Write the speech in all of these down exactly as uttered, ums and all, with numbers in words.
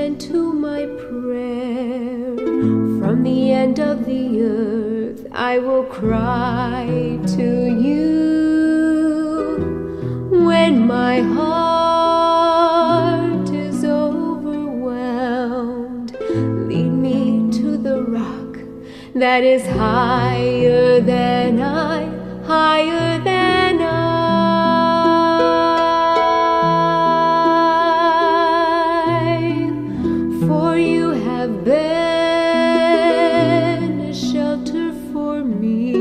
To my prayer from the end of the earth, I will cry to you when my heart is overwhelmed. Lead me to the rock that is higher than I, higher than I. For you have been a shelter for me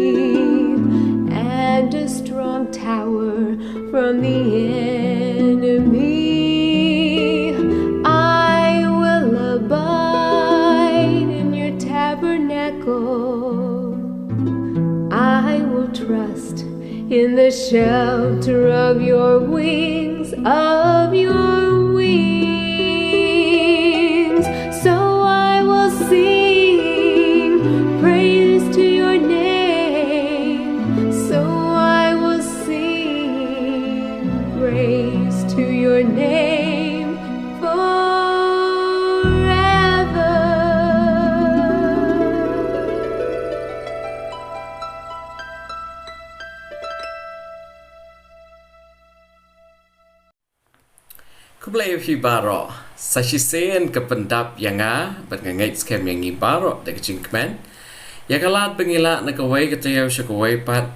and a strong tower from the enemy. I will abide in your tabernacle. I will trust in the shelter of your wings, of your wings. So I will sing praise to your name. So I will sing praise to your name forever. Khublei ïa phi baroh. Sa shisien ka pyndap ïa nga bad nga ngeit skhem ïa ngi baroh da ka jingkmen ïa ka lad ba ngi lah na kawei ka taïew sha kawei pat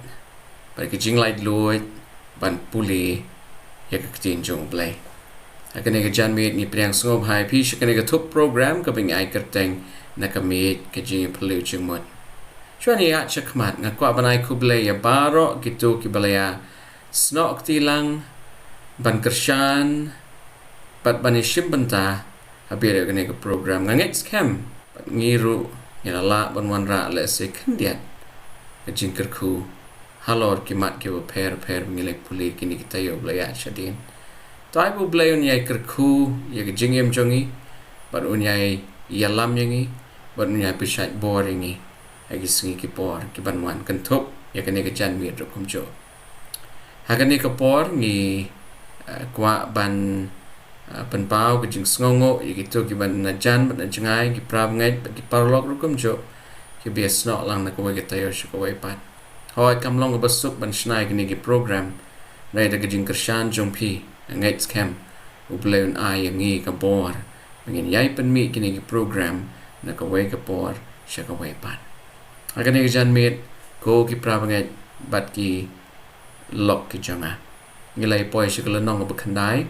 bad ka jinglaitluid ban pule ïa ka ktien jong U Blei. Ha kane ka janmiet ngi pdiang sngewbha ïa phi sha kane ka thup program kaba ngi ai kyrteng Na ka miej ka jingïaphylliew jingmut. Shuwa ngi ïaid shakhmat nga kwah ban ai khublei ïa baroh kito kiba la ïa snoh kti lang ban kyrshan bad ban ïashim bynta ha biang ïa kane ka program. Nga ngeit skhem bad ngi ruh ngi la lah ban wanrah lehse khyndiat ka jingkyrkhu halor ki mat kiba pher pher ba ngi la pule kine ki taïew ba la ïaid shadien. To ai ba U Blei un ïai kyrkhu ïa ka jingim jong ngi bad un ïai ïalam ïa ngi bad un ïai pynshait bor ïa ngi ha ki sngi ki por ki ban wan, kynthup ïa kane ka janmiet ruh kumjuh. Ha kane ka por ngi, eh, kwah ban, eh, pynpaw ka jingsngewnguh ïa kito kiba na jan bad na jngai, ki para bangeit bad ki paralok ruh kumjuh, kiba ïasnoh lang na kawei ka taïew sha kawei pat. Hooid, kam long kaba suk ban shna ïa kine ki program hynrei da ka jingkyrshan jong phi, nga ngeit skhem U Blei un ai ïa ngi ka bor ba ngin ïai pynmih kine ki program na kawei ka por sha kawei pat. Ha kane ka janmiet, ko ki para bangeit bad ki lok ki jong nga, ngi la ïa poi sha ka lynnong kaba khyndai.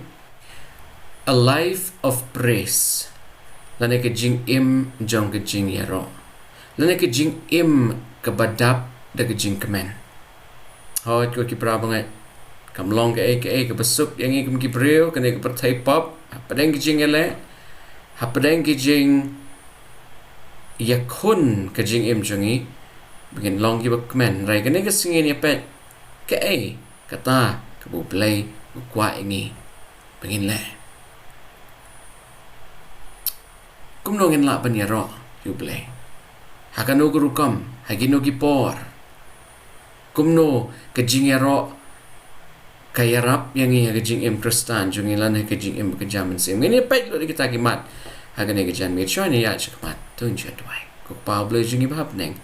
A life of praise. Lane ka jingim jong ka jingïaroh. Lane ka jingim kaba dap da ka jingkmen. Hooid ko ki para bangeit, kam long kaei kaei kaba suk ïa ngi kum ki briew ha kane ka pyrthei pop, hapdeng ki jingïaleh, hapdeng ki jingïakhun ka jingim jong ngi, ba ngin long kiba kmen. Hynrei kane ka sngi ngin ïa peit kaei kata kaba U Blei u kwah ïa ngi ba ngin leh. Kumno ngin lah ban ïaroh ïa U Blei? Ha kano ka rukom, ha kino ki por? Kumno ka jingïaroh ka ïarap ïa ngi ha ka jingim Khristan jong ngi lane ha ka jingim ka jam mynsiem? Ngin ïa peit lut ïa kita ki mat ha kane ka janmiet. Shuwa ngi ïaid shakhmat, to ngin sa duwai. Ko Kpa U Blei jong ngi ba ha bneng,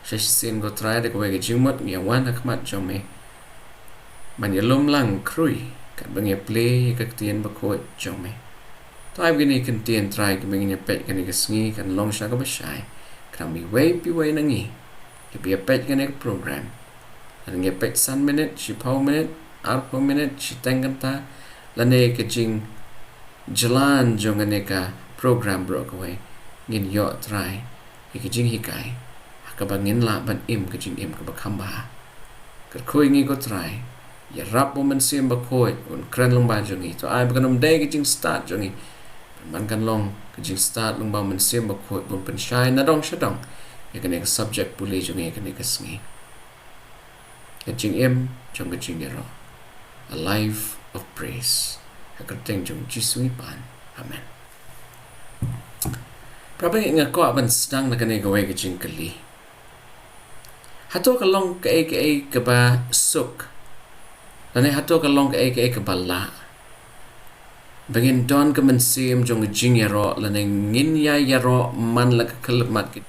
sa shisien ko Trai da kawei ka jingmut ngi ïa wan ha khmat jong me ban ïalum lang khrui katba ngi ïa plie ïa ka ktien bakhuid jong me. To ai ba kine ki ktien Trai kiba ngin ïa peit kane ka sngi kan long sha kaba shai khnang ba iwei pa iwei na ngi kiba ïa peit kane ka program, lada ngi ïa peit san minit, shiphew minit, arphew minit, shiteng kynta, lane ka jingjlan jong kane ka program baroh kawei, ngin ïoh Trai ïa ka jinghikai ha kaba ngin lah ban im ka jingim kaba kham bha. Kyrkhu ïa ngi ko Trai, ïarap U Mynsiem Bakhuid un kren lyngba jong ngi. To ai ba kan ym dei ka jingstad jong ngi, hynrei kan long ka jingstad lyngba U Mynsiem Bakhuid ban pynshai na dong sha dong ïa kane ka subject pule jong ngi ïa kane ka sngi. Ka jingim jong ka jingïaroh. A life of praise. Ha ka kyrteng jong U Jisu ngi pan. Amen. Para bangeit, nga kwah ban sdang na kane kawei ka jingkylli. Hato ka long kaei kaei kaba suk? Lane hato ka long kaei kaei kaba lah? ba ngin don ka mynsiem jong ka jingïaroh, lane ngin ïa ïaroh man la ka khyllipmat ki.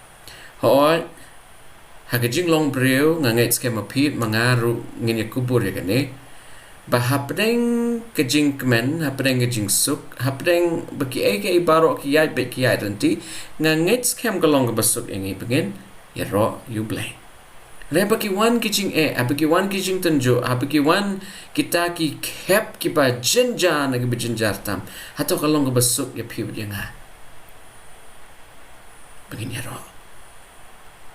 Hooid, ha ka jinglong briew, nga ngeit skhem ma phi ma nga ruh ngin ïa kubur ïa kane. Ba hapdeng ka jingkmen, hapdeng ka jingsuk, hapdeng ba kiei kiei baroh ki ïaid beit ki ïaid ryntih, nga ngeit skhem ka long kaba suk ïa ngi ba ngin ïaroh ïa U Blei. Hynrei haba ki wan ki jingeh, haba ki wan ki jingtynjuh, haba ki wan kita ki khep kiba jynjar na kiba jynjar tam, hato ka long kaba suk ïa phi bad ïa nga ba ngin ïaroh,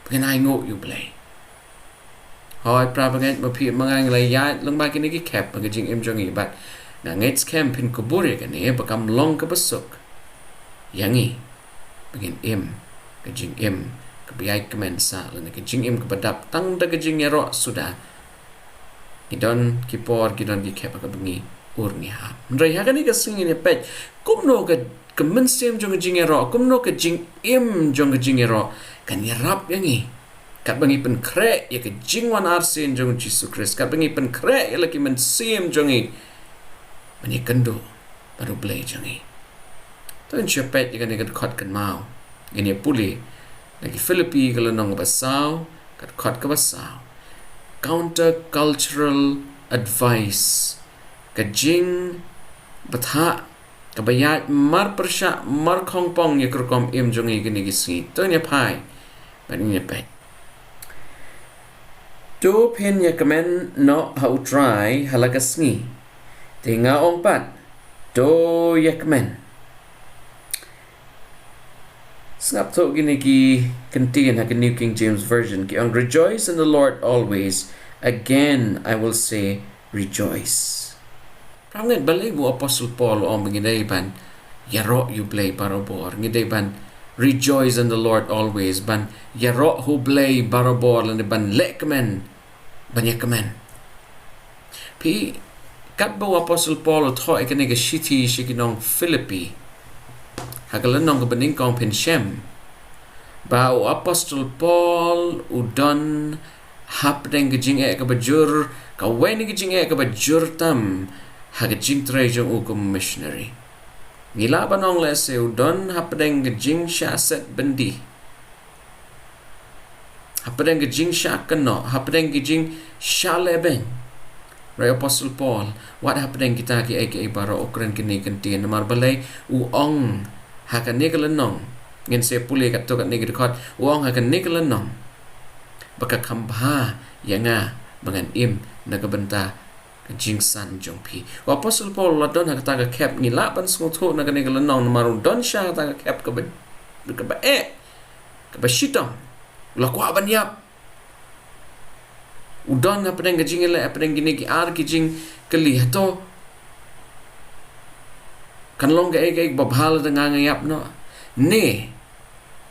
ba ngin ainguh ïa U Blei? Hooid, para bangeit, ma phi ma nga ngi la ïaid lyngba kine ki khep ha ka jingim jong ngi, bad nga ngeit skhem phin kubur ïa kane, ba kam long kaba suk ïa ngi ba ngin im ka jingim kaba ïai kmen sah, lane ka jingim kaba dap tang da ka jingïaroh suda. Ki don ki por, ki don ki khep ha kaba ngi ur ngi hap. Hynrei ha kane ka sngi ngin ïa peit kumno ka, ka mynsiem jong ka jingïaroh, kumno ka jingim jong ka jingïaroh kan ïarap ïa ngi katba ngi pynkhreh ïa ka jingwan arsien jong U Jisu Khrist, katba ngi pynkhreh ïa la ki mynsiem jong ngi ban ïakynduh bad U Blei jong ngi. To ngin sa peit ïa kane ka dkhot kynmaw. Ngin ïa pule na ki Philippi ka lynnong kaba saw, ka dkhot kaba saw. Counter cultural advice. Ka jingbthah kaba ïaid mar pyrshah mar khongpong ïa ka rukom im jong ngi kine ki sngi. To ngin ïa phai bad ngin ïa peit. To phin ïa kmen noh ha U Trai ha la ka sngi. Te nga ong pat, to ïa kmen. Sngap thuh kine ki kyntien ha ka New King James Version, ki ong, "Rejoice in the Lord always. Again I will say, rejoice." Para bangeit, balei u Apostol Paul u ong ba ngi dei ban ïaroh ïa U Blei barabor, ngi dei ban rejoice in the Lord always, ban ïaroh ha U Blei barabor, lane ban leh kmen, ban ïa kmen? Phi, katba u Apostol Paul u thoh ïa kane ka shithi sha ki nong Philippi, ha ka lynnong kaba nyngkong phin shem ba u Apostol Paul u don hapdeng ka jingeh kaba jur, kawei na ka jingeh kaba jur tam ha ka jingtrei jong u kum u missionary. Ngi lah ban ong lehse u don hapdeng ka jingshah set byndi, hapdeng ka jingshah kynnoh, hapdeng ka jingshah lehbeiñ. Hynrei u Apostol Paul, wat hapdeng kita kiei kiei baroh u kren kine ki kyntien, namar balei? U ong ha kane ka lynnong, ngin sa pule katto katne ki dkhot, u ong ha kane ka lynnong ba ka kham bha ïa nga ba ngan im na ka bynta ka jingsan jong phi. U Apostol Paul u la don ha kata ka khep, ngi lah ban sngewthuh na kane ka lynnong, namar u don sha kata ka khep kaba, kaba eh, kaba shitom. U la kwah ban ïap. U don hapdeng ka jingïaleh, hapdeng kine ki ar ki jingkylli, hato kan long kaei kaei kaba bha lada nga ïap noh? Ne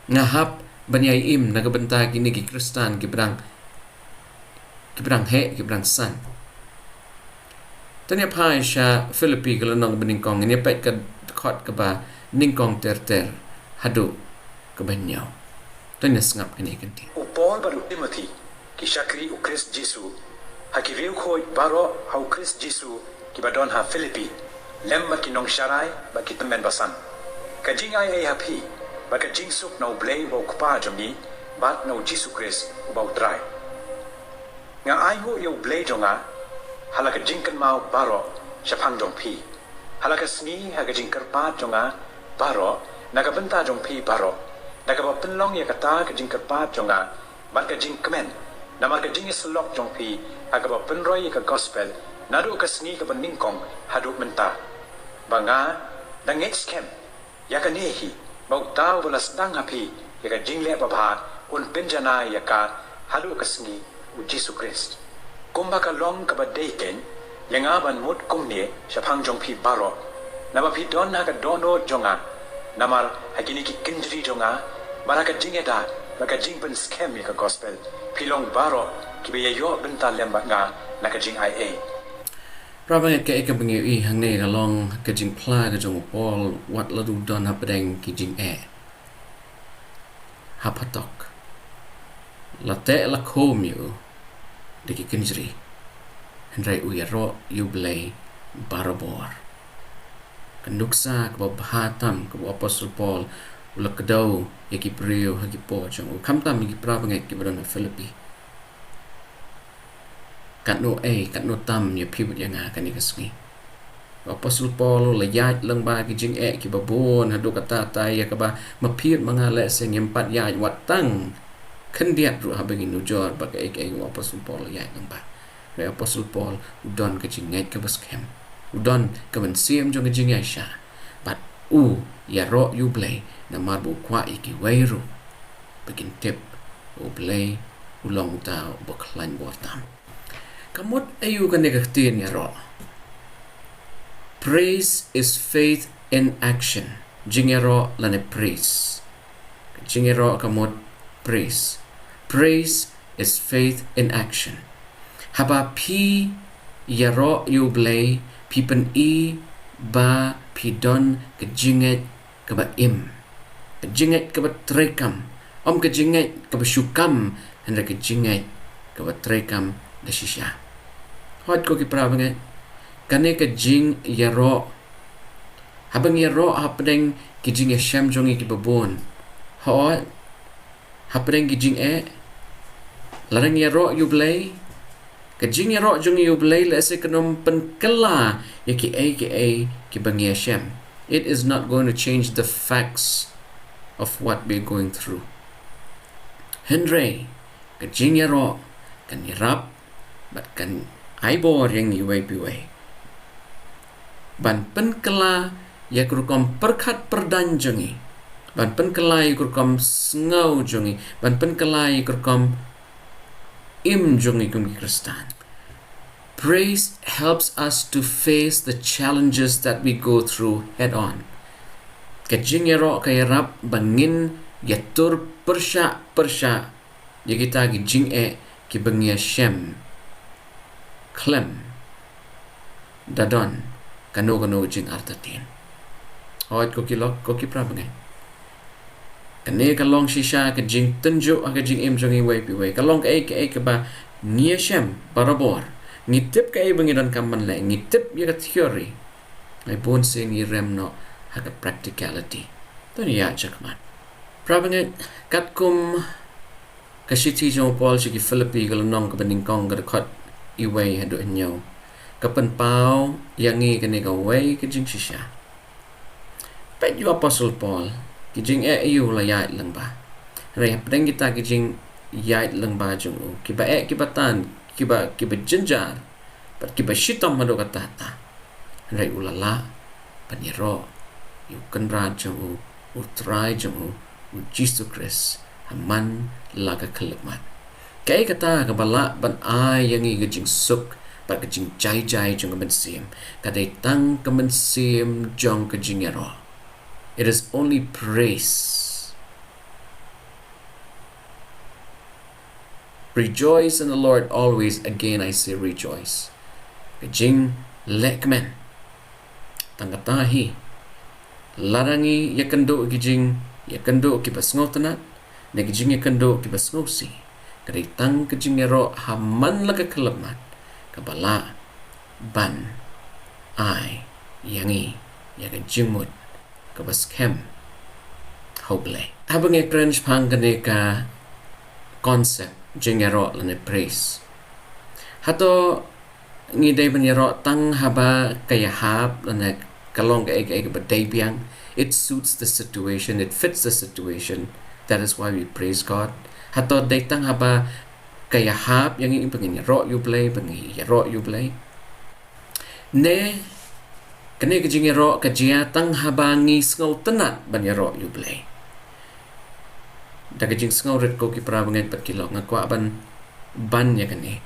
nga hap ban ïai im na ka bynta kine ki Khristan kiba dang, kiba dang heh, kiba dang san? To ngin ïa phai sha Philippi ka lynnong kaba nyngkong, ngin ïa peit ka dkhot kaba nyngkong ter ter haduh kaba hynñiew. To ngin ïa sngap kine ki kyntien. U Paul bad u Timothy, ki shakri U Khrist Jisu, ha ki riewkhuid baroh ha U Khrist Jisu kiba don ha Philippi, lem bad ki nongsharai bad ki tymmen basan. Ka jingai ei ha phi bad ka jingsuk na U Blei uba U Kpa jong ngi bad na U Jisu Khrist uba U Trai. Nga ainguh ïa U Blei jong nga ha la ka jingkynmaw baroh shaphang jong phi, ha la ka sngi ha ka jingkyrpad jong nga baroh na ka bynta jong phi baroh, da kaba pynlong ïa kata ka jingkyrpad jong nga bad ka jingkmen namar ka jingïasyllok jong phi ha kaba pynroi ïa ka gospel naduh ka sngi kaba nyngkong haduh mynta. Ba nga da ngeit skhem ïa kane hi, ba uta uba la sdang ha phi ïa ka jingleh babha un pynjanai ïa ka haduh ka sngi U Jisu Khrist. Kumba ka long kaba dei keiñ ïa nga ban mut kumne shaphang jong phi baroh, naba phi don ha ka dohnud jong nga, namar ha kine ki kynjri jong nga bad ha ka jingïada bad ka jingpynskhem ïa ka gospel, phi long baroh kiba ïa ïoh bynta lem bad nga na ka jingai ei. Para bangeit, kaei kaba ngi ïohi hangne ka long ka jingphla ka jong u Paul, wat la u don hapdeng ki jingeh, ha phatok la teh la khum ïa u da ki kynjri, hynrei u ïaroh ïa U Blei barabor. Nuksa kaba bha tam kaba u Apostol Paul u la kdew ïa ki briew ha ki por jong u, khamtam ïa ki para bangeit kiba don ha Philippi. Katno ei, katno tam ïa phi bad ïa nga kane ka sngi. U Apostol Paul u la ïaid lyngba ki jingeh kiba bun haduh katta katta ïa kaba ma phi bad ma nga lehse ngim pat ïaid wat tang khyndiat ruh haba ngi nujor ba kaei kaei u Apostol Paul u la ïaid lyngba. Hynrei u Apostol Paul u don ka jingngeit kaba skhem. U don ka mynsiem jong ka jingïaishah. Bad u ïaroh ïa U Blei namar ba u kwah ïa kiwei ruh ba kin tip ba U Blei u long uta uba khlaiñ bor tam. Ka mut aïu kane ka ktien ïaroh? Praise is faith in action. Jingïaroh lane praise. Ka jingïaroh ka mut praise. Praise is faith in action. Haba phi ïaroh ïa U Blei, phi pyni ba phi don ka jingngeit kaba im, ka jingngeit kaba treikam, ym ka jingngeit kaba shu kam, hynrei ka jingngeit kaba treikam da shisha. Hooid ko ki para bangeit, kane ka jingïaroh, haba ngi ïaroh hapdeng ki jingïashem jong ngi kiba bun, hooid, hapdeng ki jingeh, lada ngi ïaroh ïa U Blei, ka jingïaroh jong ngi ïa U Blei lehse kan ym pynkylla ïa kiei kiei kiba ngi ïashem. It is not going to change the facts of what we're going through. Hynrei ka jingïaroh kan ïarap bad kan ai bor ïa ngi iwei pa iwei ban pynkylla ïa ka rukom pyrkhat pyrdaiñ jong ngi, ban pynkylla ïa ka rukom sngew jong ngi, ban pynkylla ïa ka rukom im jong ngi kum ki Khristan. Praise helps us to face the challenges that we go through head on. Ka jingïaroh ka ïarap ba ngin ïatur pyrshah pyrshah ïa kita ki jingeh kiba ngi ïashem khlem da don kano kano jingartatien. Hooid ko ki lok, ko ki para bangeit, kane ka long shisha ka jingtynjuh ha ka jingim jong ngi iwei pa iwei. Ka long kaei kaei kaba ngi ïashem barabor. Ngi tip kaei ba ngi donkam ban leh, ngi tip ïa ka theory. Hynrei bunsien ngi rem noh ha ka practicality. To ngin ïaid shakhmat. Para bangeit, katkum ka shithi jong u Paul sha ki Philippi ka lynnong kaba nyngkong ka dkhot iwei haduh hynñiew, ka pynpaw ïa ngi kane kawei ka jingshisha. Peit ïa u Apostol Paul, ki jingeh aïu u la ïaid lyngba. Hynrei hapdeng kita ki jingïaid lyngba jong u, kiba eh kiba tan, kiba, kiba jynjar bad kiba shitom haduh katta katta, hynrei u la lah ban ïaroh ïa u Kynrad jong u, u Trai jong u, u Jisu Khrist, ha man la ka khyllipmat. Kaei kata kaba lah ban ai ïa ngi ka jingsuk bad ka jingjai jai jong ka mynsiem? Ka dei tang ka mynsiem jong ka jingïaroh. It is only praise. Rejoice in the Lord always. Again, I say rejoice. Ka jinglehkmen. Tang kata hi, lada ngi ïakynduh ki jingïakynduh kiba sngewtynnat, ne ki jingïakynduh kiba sngewsih, ka dei tang ka jingïaroh ha man la ka khyllipmat kaba lah ban ai ïa ngi ïa ka jingmut kaba skhem ha U Blei. Haba ngi kren shaphang kane ka concept jingïaroh lane praise, hato ngi dei ban ïaroh tang haba ka ïahap lane ka long kaei kaei kaba dei biang? It suits the situation, it fits the situation. That is why we praise God. Hato dei tang haba ka ïahap ïa ngi ba ngin ïaroh ïa U Blei, ba ngi ïaroh ïa U Blei? Ne kane ka jingïaroh ka jia tang haba ngi sngewtynnat ban ïaroh ïa U Blei? Da ka jingsngewrit ko ki para bangeit bad ki lok, nga kwah ban ban ïa kane.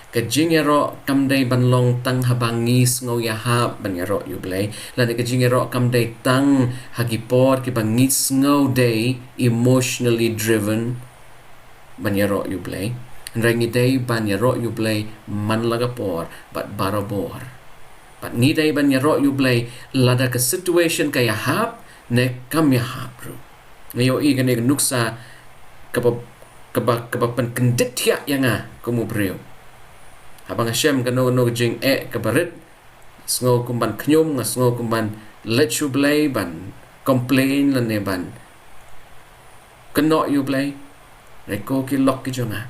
Ka jingïaroh kam dei ban long tang haba ngi sngew ïahap ban ïaroh ïa U Blei, lane ka jingïaroh kam dei tang ha ki por kiba ngi sngew dei emotionally driven ban ïaroh ïa U Blei. Hynrei ngi dei ban ïaroh ïa U Blei man la ka por bad barabor. Bad ngi dei ban ïaroh ïa U Blei lada ka situation ka ïahap ne kam ïahap ruh. Ngi ïohi kane ka nuksa kaba, kaba, kaba pynkyndit thiah ïa nga kum u briew. Haba nga shem kano kano ka jingeh kaba rit, sngew kum ban khñium, nga sngew kum ban leit sha u Blei ban complain lane ban kynnoh ïa u Blei. Hynrei ko ki lok ki jong nga,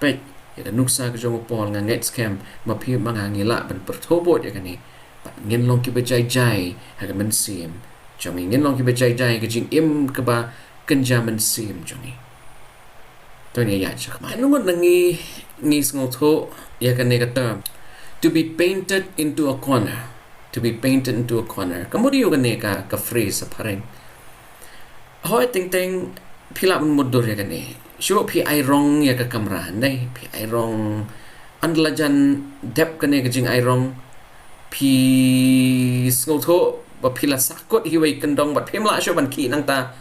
peit ïa ka nuksa ka jong u Paul, nga ngeit skhem ma phi ma nga ngi lah ban pyrthuh bud ïa kane. Bad ngin long kiba jai jai ha ka mynsiem jong ngi, ngin long kiba jai jai ha ka jingim kaba kynja mynsiem jong ngi. To ngin ïa ïaid shakhmat. Katno ngut na ngi ngi sngewthuh ïa kane ka term, to be painted into a corner? To be painted into a corner, ka mut ïa kane ka, ka phrase ha phareng. Hooid, teng teng phi lah ban mutdur ïa kane. Shuh phi ai rong ïa ka kamra, ne phi ai rong, ynda la jan dep kane ka jingai rong, phi sngewthuh ba phi la sahkut hi wei kyndong bad phim lah shuh ban khih nangta.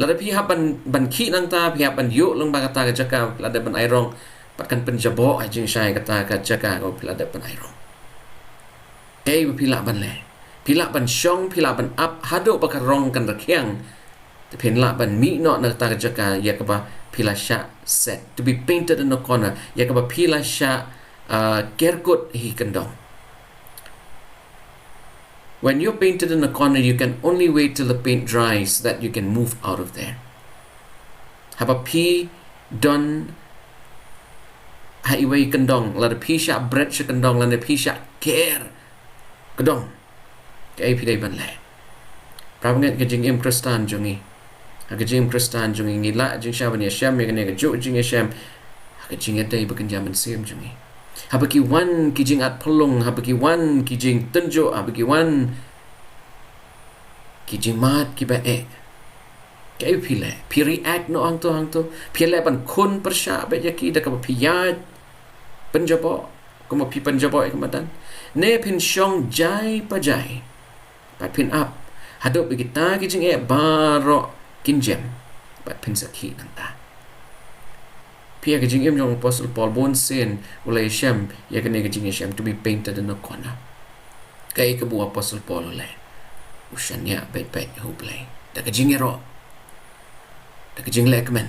Lada phi hap ban, ban khih nangta, phi hap ban ïuh lyngba kata ka jaka phi la dep ban ai rong bad kan pynjaboh ha jingshai kata ka jaka kaba phi la dep ban ai rong. Kaei ba phi lah ban leh? Phi lah ban shong, phi lah ban ap haduh ba ka rong kan rkhiang. Te phin lah ban mih noh na kata ka jaka ïa kaba phi la shah set, to be painted in a corner, ïa kaba phi la shah, uh, ker kut hi kyndong. When you're painted in a corner, you can only wait till the paint dries so that you can move out of there. Haba phi don ha iwei kyndong, lada phi shah bret sha kyndong, lada phi shah ker kyndong, kaei phi dei ban leh? Para bangeit, ka jingim Khristan jong ngi, ha ka jingim Khristan jong ngi, ngi lah jingshah ban ïashem ïa kane kajuh ka jingïashem ha ka jingïadei ba kynja mynsiem jong ngi. Haba ki wan ki jingat phyllung, haba ki wan ki jingtynjuh, haba ki wan ki jingmad kiba eh, kaei phi leh? Phi react noh hangto hangto? Phi leh ban khun pyrshah beit ïa ki da kaba phi ïaid pynjaboh kumba phi pynjaboh ïa ka madan? Ne phin shong jai pa jai bad phin ap haduh ba kita ki jingeh baroh kin jem bad phin sa khih nangta? Phi, ha ka jingim jong u Apostol Paul, bun sien u la ïashem ïa kane ka jingïashem, to be painted in a corner. Kaei kaba u Apostol Paul u leh? U shaniah beit beit ha u Blei da ka jingïaroh, da ka jinglehkmen,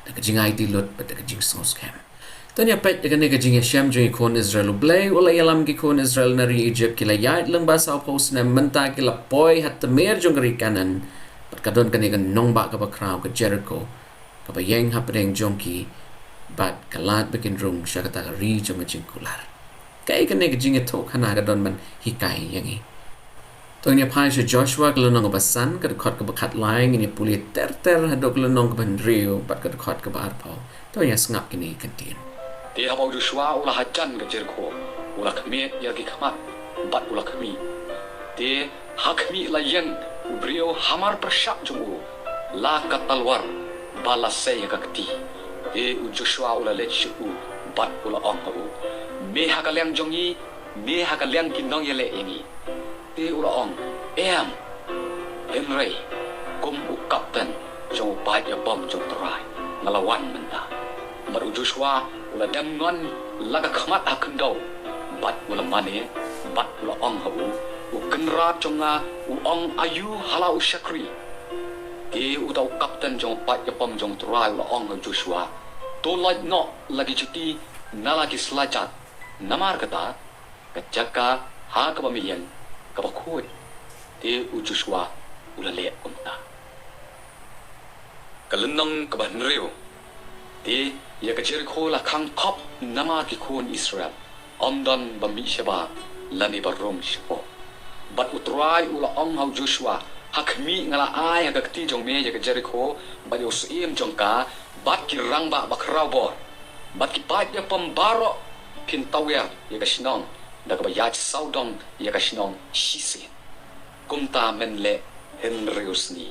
da ka jingaiti lut bad da ka jingsngewskhem. To ngin ïa peit ïa kane ka jingïashem jong ki khun Israel. U Blei u la ïalam ki khun Israel na ri Egypt, ki la ïaid lyngba sawphew snem, mynta ki la poi ha tmier jong ka ri Kanaan. Bad ka don kane ka nongbah kaba khraw, ka Jericho, kaba ïeng hapdeng jong ki, bad ka lad ba kin rung sha kata ka ri jong ka jingkular. Kaei kane ka jingïathuhkhana ka don ban hikai ïa ngi? To ngin ïa phai sha Joshua, ka lynnong kaba san, ka dkhot kaba khatlai, ngin ïa pule ter ter haduh ka lynnong kaba hynriew bad ka dkhot kaba arphew. To ngin ïa sngap kine ki kyntien. Te haba u Joshua u la hajan ka Jericho, u la khmied ïa ki khmat bad u la khmih. Te ha khmih la ïeng u briew hamar pyrshah jong u, la ka talwar ba la sei ha ka kti. Te u Joshua u la leit sha u bad u la ong ha u, me ha ka liang jong ngi, me ha ka liang ki nongïaleh ïa ngi? Te u la ong, em, hynrei kum u kapten jong u paid ïapom jong u Trai nga la wan mynta. Bad u Joshua u la dem ngon la ka khmat ha khyndew bad u la mane, bad u la ong ha u, u kynrad jong nga u ong aïu ha la u shakri? Te uta u kapten jong u paid ïapom jong u Trai u la ong ha u Joshua, to lait noh la ki juti na la ki slajat, namar kata ka jaka ha kaba me ïeng kaba khuid. Te u Joshua u la leh kumta. Ka lynnong kaba hynriew. Te ïa ka Jericho la khang khop namar ki khun Israel, ym don ba mih shabar lane ba rung shapoh. Bad u Trai u la ong ha u Joshua, ha khmih nga la ai ha ka kti jong me ïa ka Jericho bad ïa u syiem jong ka bad ki rangbah bakhraw bor. Bad ki paid ïapom baroh phin tawiar ïa ka shnong da kaba ïaid sawdong ïa ka shnong shisien. Kumta men leh hynriew sngi.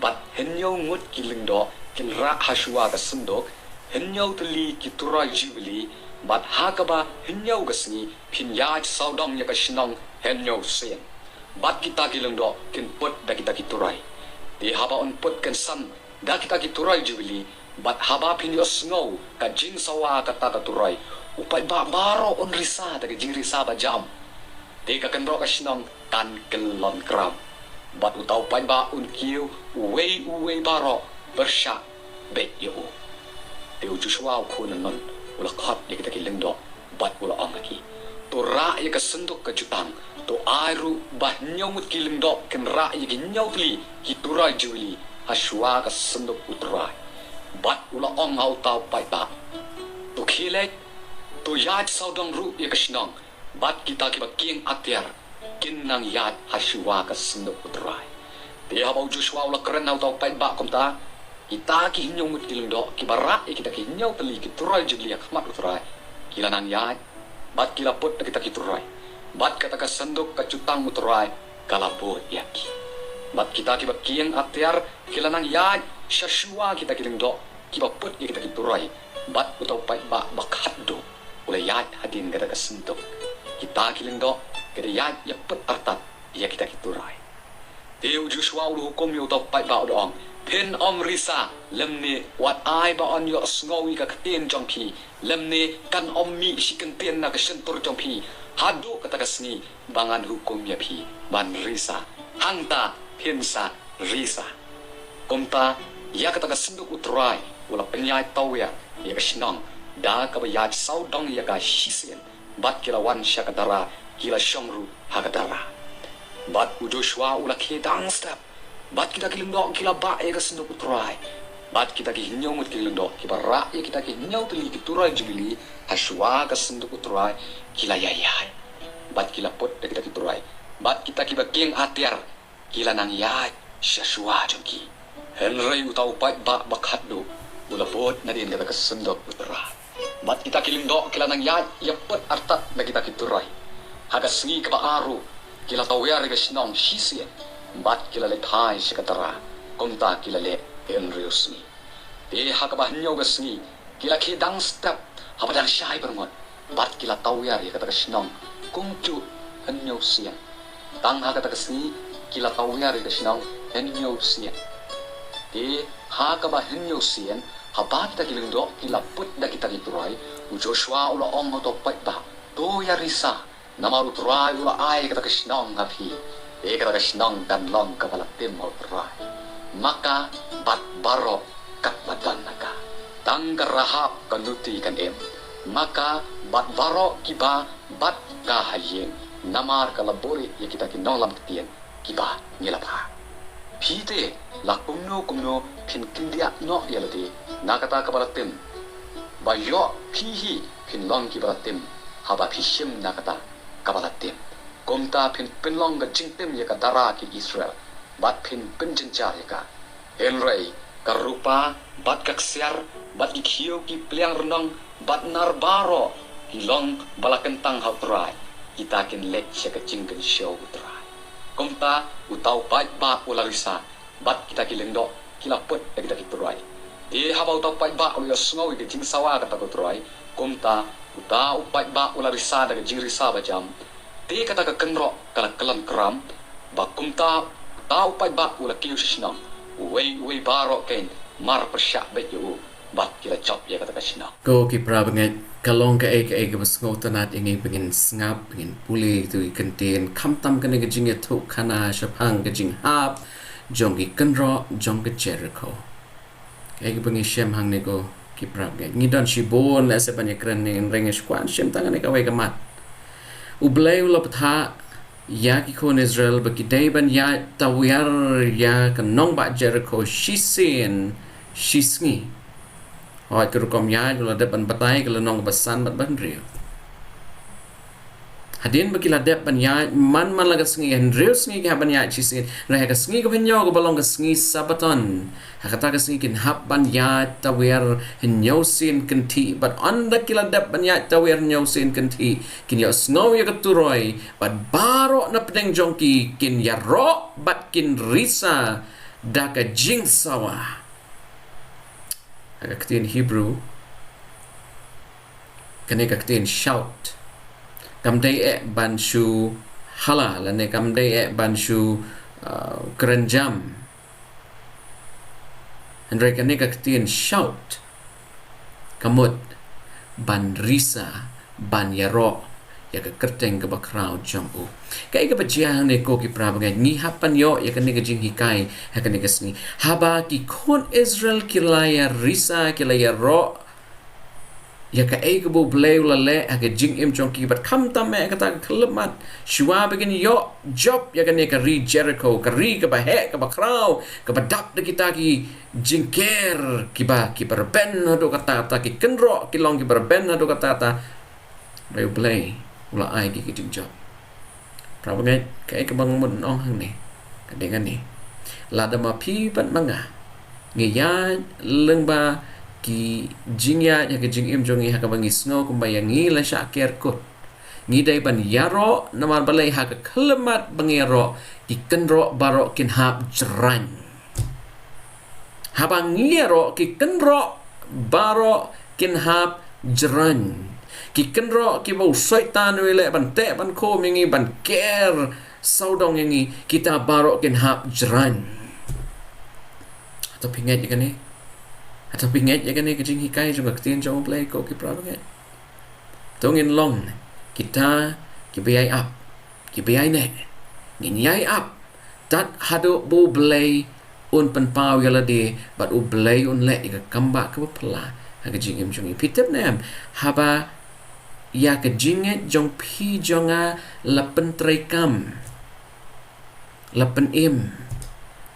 Bad hynñiew ngut ki lyngdoh kin rah ha shuwa ka synduk, hynñiew tylli ki turai Jubili, bad ha kaba hynñiew ka sngi phin ïaid sawdong ïa ka shnong hynñiew sien. Bad kita ki lyngdoh kin put da kita ki turai. Te haba yn put kynsan da kita ki turai Jubili, bad haba phin ïohsngew ka jingsawa kata ka turai, u paidbah baroh un risa da ka jingrisa bajam. Te ka kynroh ka shnong kan kyllon kram. Bad uta u paidbah un kiew uwei uwei baroh pyrshah beit ïa u. Te u Joshua u khun u Nun u la khot ïa kita ki lyngdoh bad u la ong ha ki, To rah ïa ka synduk ka jutang. To ai ruh ba hynñiew ngut ki lyngdoh kin rah ïa ki hynñiew tylli ki turoi Jubili ha shuwa ka synduk U Trai. Bad u la ong ha uta u paidbah, to khie leit, to ïaid sawdong ruh ïa ka shnong, bad kita kiba kieng atiar kin nang ïaid ha shuwa ka synduk U Trai. Te haba u Joshua u la kren ha uta u paidbah kumta, kita ki hynñiew ngut ki lyngdoh kiba rah ïa kita ki hynñiew tylli ki turoi Jubili ha khmat U Trai, ki la nang ïaid, bad ki la put da kita ki turoi. Bad kata ka synduk ka jutang U Trai ka la bud ïa ki. Bad kita kiba kieng atiar ki la nang ïaid sha shuwa kita ki lyngdoh kiba put ïa kita ki turoi. Bad uta u paidbah ba khatduh u la ïaid hadien kata ka synduk. Kita ki lyngdoh ki da ïaid ïapyt artat ïa kita ki turoi. Te u Joshua u la hukum ïa uta u paidbah, u da ong, phin ym risa, lymne wat ai ba yn ïohsngew ïa ka ktien jong phi, lymne kan ym mih shi kyntien na ka shyntur jong phi haduh kata ka sngi ba ngan hukum ïa phi ban risa. Hangta phin sa risa. Kumta ïa kata ka synduk U Trai u la pynïaid tawiar ïa ka shnong da kaba ïaid sawdong ïa ka shisien. Bad ki la wan sha ka dara, ki la shong ruh ha ka dara. Bad u Joshua u la khie dang step. Bad kita ki lyngdoh ki la bah ïa ka synduk U Trai. Bad kita ki hynñiew ngut ki lyngdoh kiba rah ïa kita ki hynñiew tylli ki turoi Jubili ha shuwa ka synduk U Trai, ki la ïai ïaid. Bad ki la put da kita ki turoi. Bad kita kiba kieng atiar ki la nang ïaid sha shuwa jong ki. Hynrei uta u paidbah ba khatduh u la bud nadien kata ka synduk U Trai. Bad kita ki lyngdoh ki la nang ïaid ïapyt artat na kita ki turoi. Ha ka sngi kaba ar ruh ki la tawiar ïa ka shnong shisien. Bad ki la leit phai sha ka dara. Kumta ki la leh hynriew sngi. Te ha kaba hynñiew ka sngi ki la khie dang step haba dang shai byrngot. Bad ki la tawiar ïa kata ka shnong kumjuh hynñiew sien. Tang ha kata ka sngi ki la tawiar ïa ka shnong hynñiew sien. Te ha kaba hynñiew sien, haba kita ki lyngdoh ki la put da kita ki turoi, u Joshua u la ong ha uta u paidbah, to ïa risa, namar U Trai u la ai kata ka shnong ha phi. Te kata ka shnong kan long kaba la tim ha U Trai. Ma ka bad baroh katba don na ka. Tang ka Rahab ka nuti kan im. Ma ka bad baroh kiba bad ka ha ïing, namar ka la buhrieh ïa kita ki nonglam ktien kiba ngi la phah. Phi te, la kumno kumno phin kyndiah noh ïa lade na kata kaba la tim. Ba ïoh phi hi phin long kiba la tim haba phi shim na kata kaba la tim. Kumta phin pynlong ka jingtim ïa ka dara ki Israel, bad phin pynjynjar ïa ka. Hynrei ka rupa bad ka ksiar bad ki khiew ki pliang rnong bad nar baroh ki long ba la kyntang ha U Trai, kita kin leit sha ka jingkynshew U Trai. Kumta uta u paidbah u la risa, bad kita ki lyngdoh ki la put da kita ki turoi. Te haba uta u paidbah u la ïohsngew ïa ka jingsawa kata ka turoi, kumta uta u paidbah u la risa da ka jingrisa bajam. Te kata ka kynroh ka la kyllon kram, ba kumta uta u paidbah u la kiew sha shnong. Uwei uwei baroh kein mar pyrshah beit ïa u, bad ki la jop ïa kata ka shnong. Ko ki para bangeit, ka long kaei kaei kaba sngewtynnat ïa ngi ba ngin sngap, ba ngin pule ïa kito ki kyntien, khamtam kane ka jingïathuhkhana shaphang ka jinghap jong ki kynroh jong ka Jerikho. Kaei kaba ngi shem hangne ko ki para bangeit, ngi don shibun lehse ban ïakren, hynrei ngi shu kwah shem tang kane kawei ka mat. U Blei u la bthah ïa ki khun Israel ba ki dei ban ïaid tawiar ïa ka nongbah Jerikho shisien shisngi. Hooid, ka rukom ïaid u la dep ban batai ha ka lynnong kaba san bad ba hynriew. Hadien ba ki la dep ban ïaid man man la ka sngi, hynriew sngi ki hap ban ïaid shisien. Hynrei ha ka sngi kaba hynñiew kaba long ka sngi Sabbaton, ha kata ka sngi kin hap ban ïaid tawiar hynñiew sien kynthih. Bad ynda ki la dep ban ïaid tawiar hynñiew sien kynthih, kin ïohsngew ïa ka turoi, bad baroh na pdeng jong ki kin ïaroh bad kin risa da ka jingsawa. Ha ka ktien Hebrew, kane ka ktien shout kam dei eh ban shu hala, lane kam dei eh ban shu, uh, kren jam. Hynrei kane ka ktien shout ka mut ban risa, ban ïaroh ïa ka kyrteng kaba khraw jong u. Kaei kaba jia hangne ko ki para bangeit, ngi hap ban ïoh ïa kane ka jinghikai ha kane ka sngi. Haba ki khun Israel ki la ïarisa, ki la ïaroh ïa kaei kaba U Blei u la leh ha ka jingim jong ki, bad khamtam eh kata ka khyllipmat, shuwa ba kin ïoh jop ïa kane ka ri Jeriko, ka ri kaba heh, kaba khraw, kaba dap da kita ki jingker, kiba, kiba rben haduh katta katta, ki kynroh ki long kiba rben haduh katta katta. Ba U Blei u la ai ki ka jingjop. Para bangeit, kaei kaba nga mut ban ong hangne ka dei kane. Lada ma phi bad ma nga ngi ïaid lyngba ki jingïaid ha ka jingim jong ngi ha kaba ngi sngew kumba ïa ngi la shah ker kut, ngi dei ban ïaroh, namar balei? Ha ka khyllipmat ba ngi ïaroh, ki kynroh baroh kin hap jraiñ. Haba ngi ïaroh, ki kynroh baroh kin hap jraiñ. Ki kynroh kiba u Soitan u leh ban teh ban khum ïa ngi, ban ker sawdong ïa ngi, kita baroh kin hap jraiñ. Hato phi ngeit ïa kane? Hato phi ngeit ïa kane ka jinghikai jong ka ktien jong U Blei, ko ki para bangeit? To ngin long kita kiba ïai ap, kiba ïai neh. Ngin ïai ap tad haduh ba U Blei un pynpaw ïa lade, bad U Blei un leh ïa ka kam ba kaba phylla ha ka jingim jong ngi. Phi tip ne em, haba ïa ka jingngeit jong phi jong nga la pyntreikam, la pynim,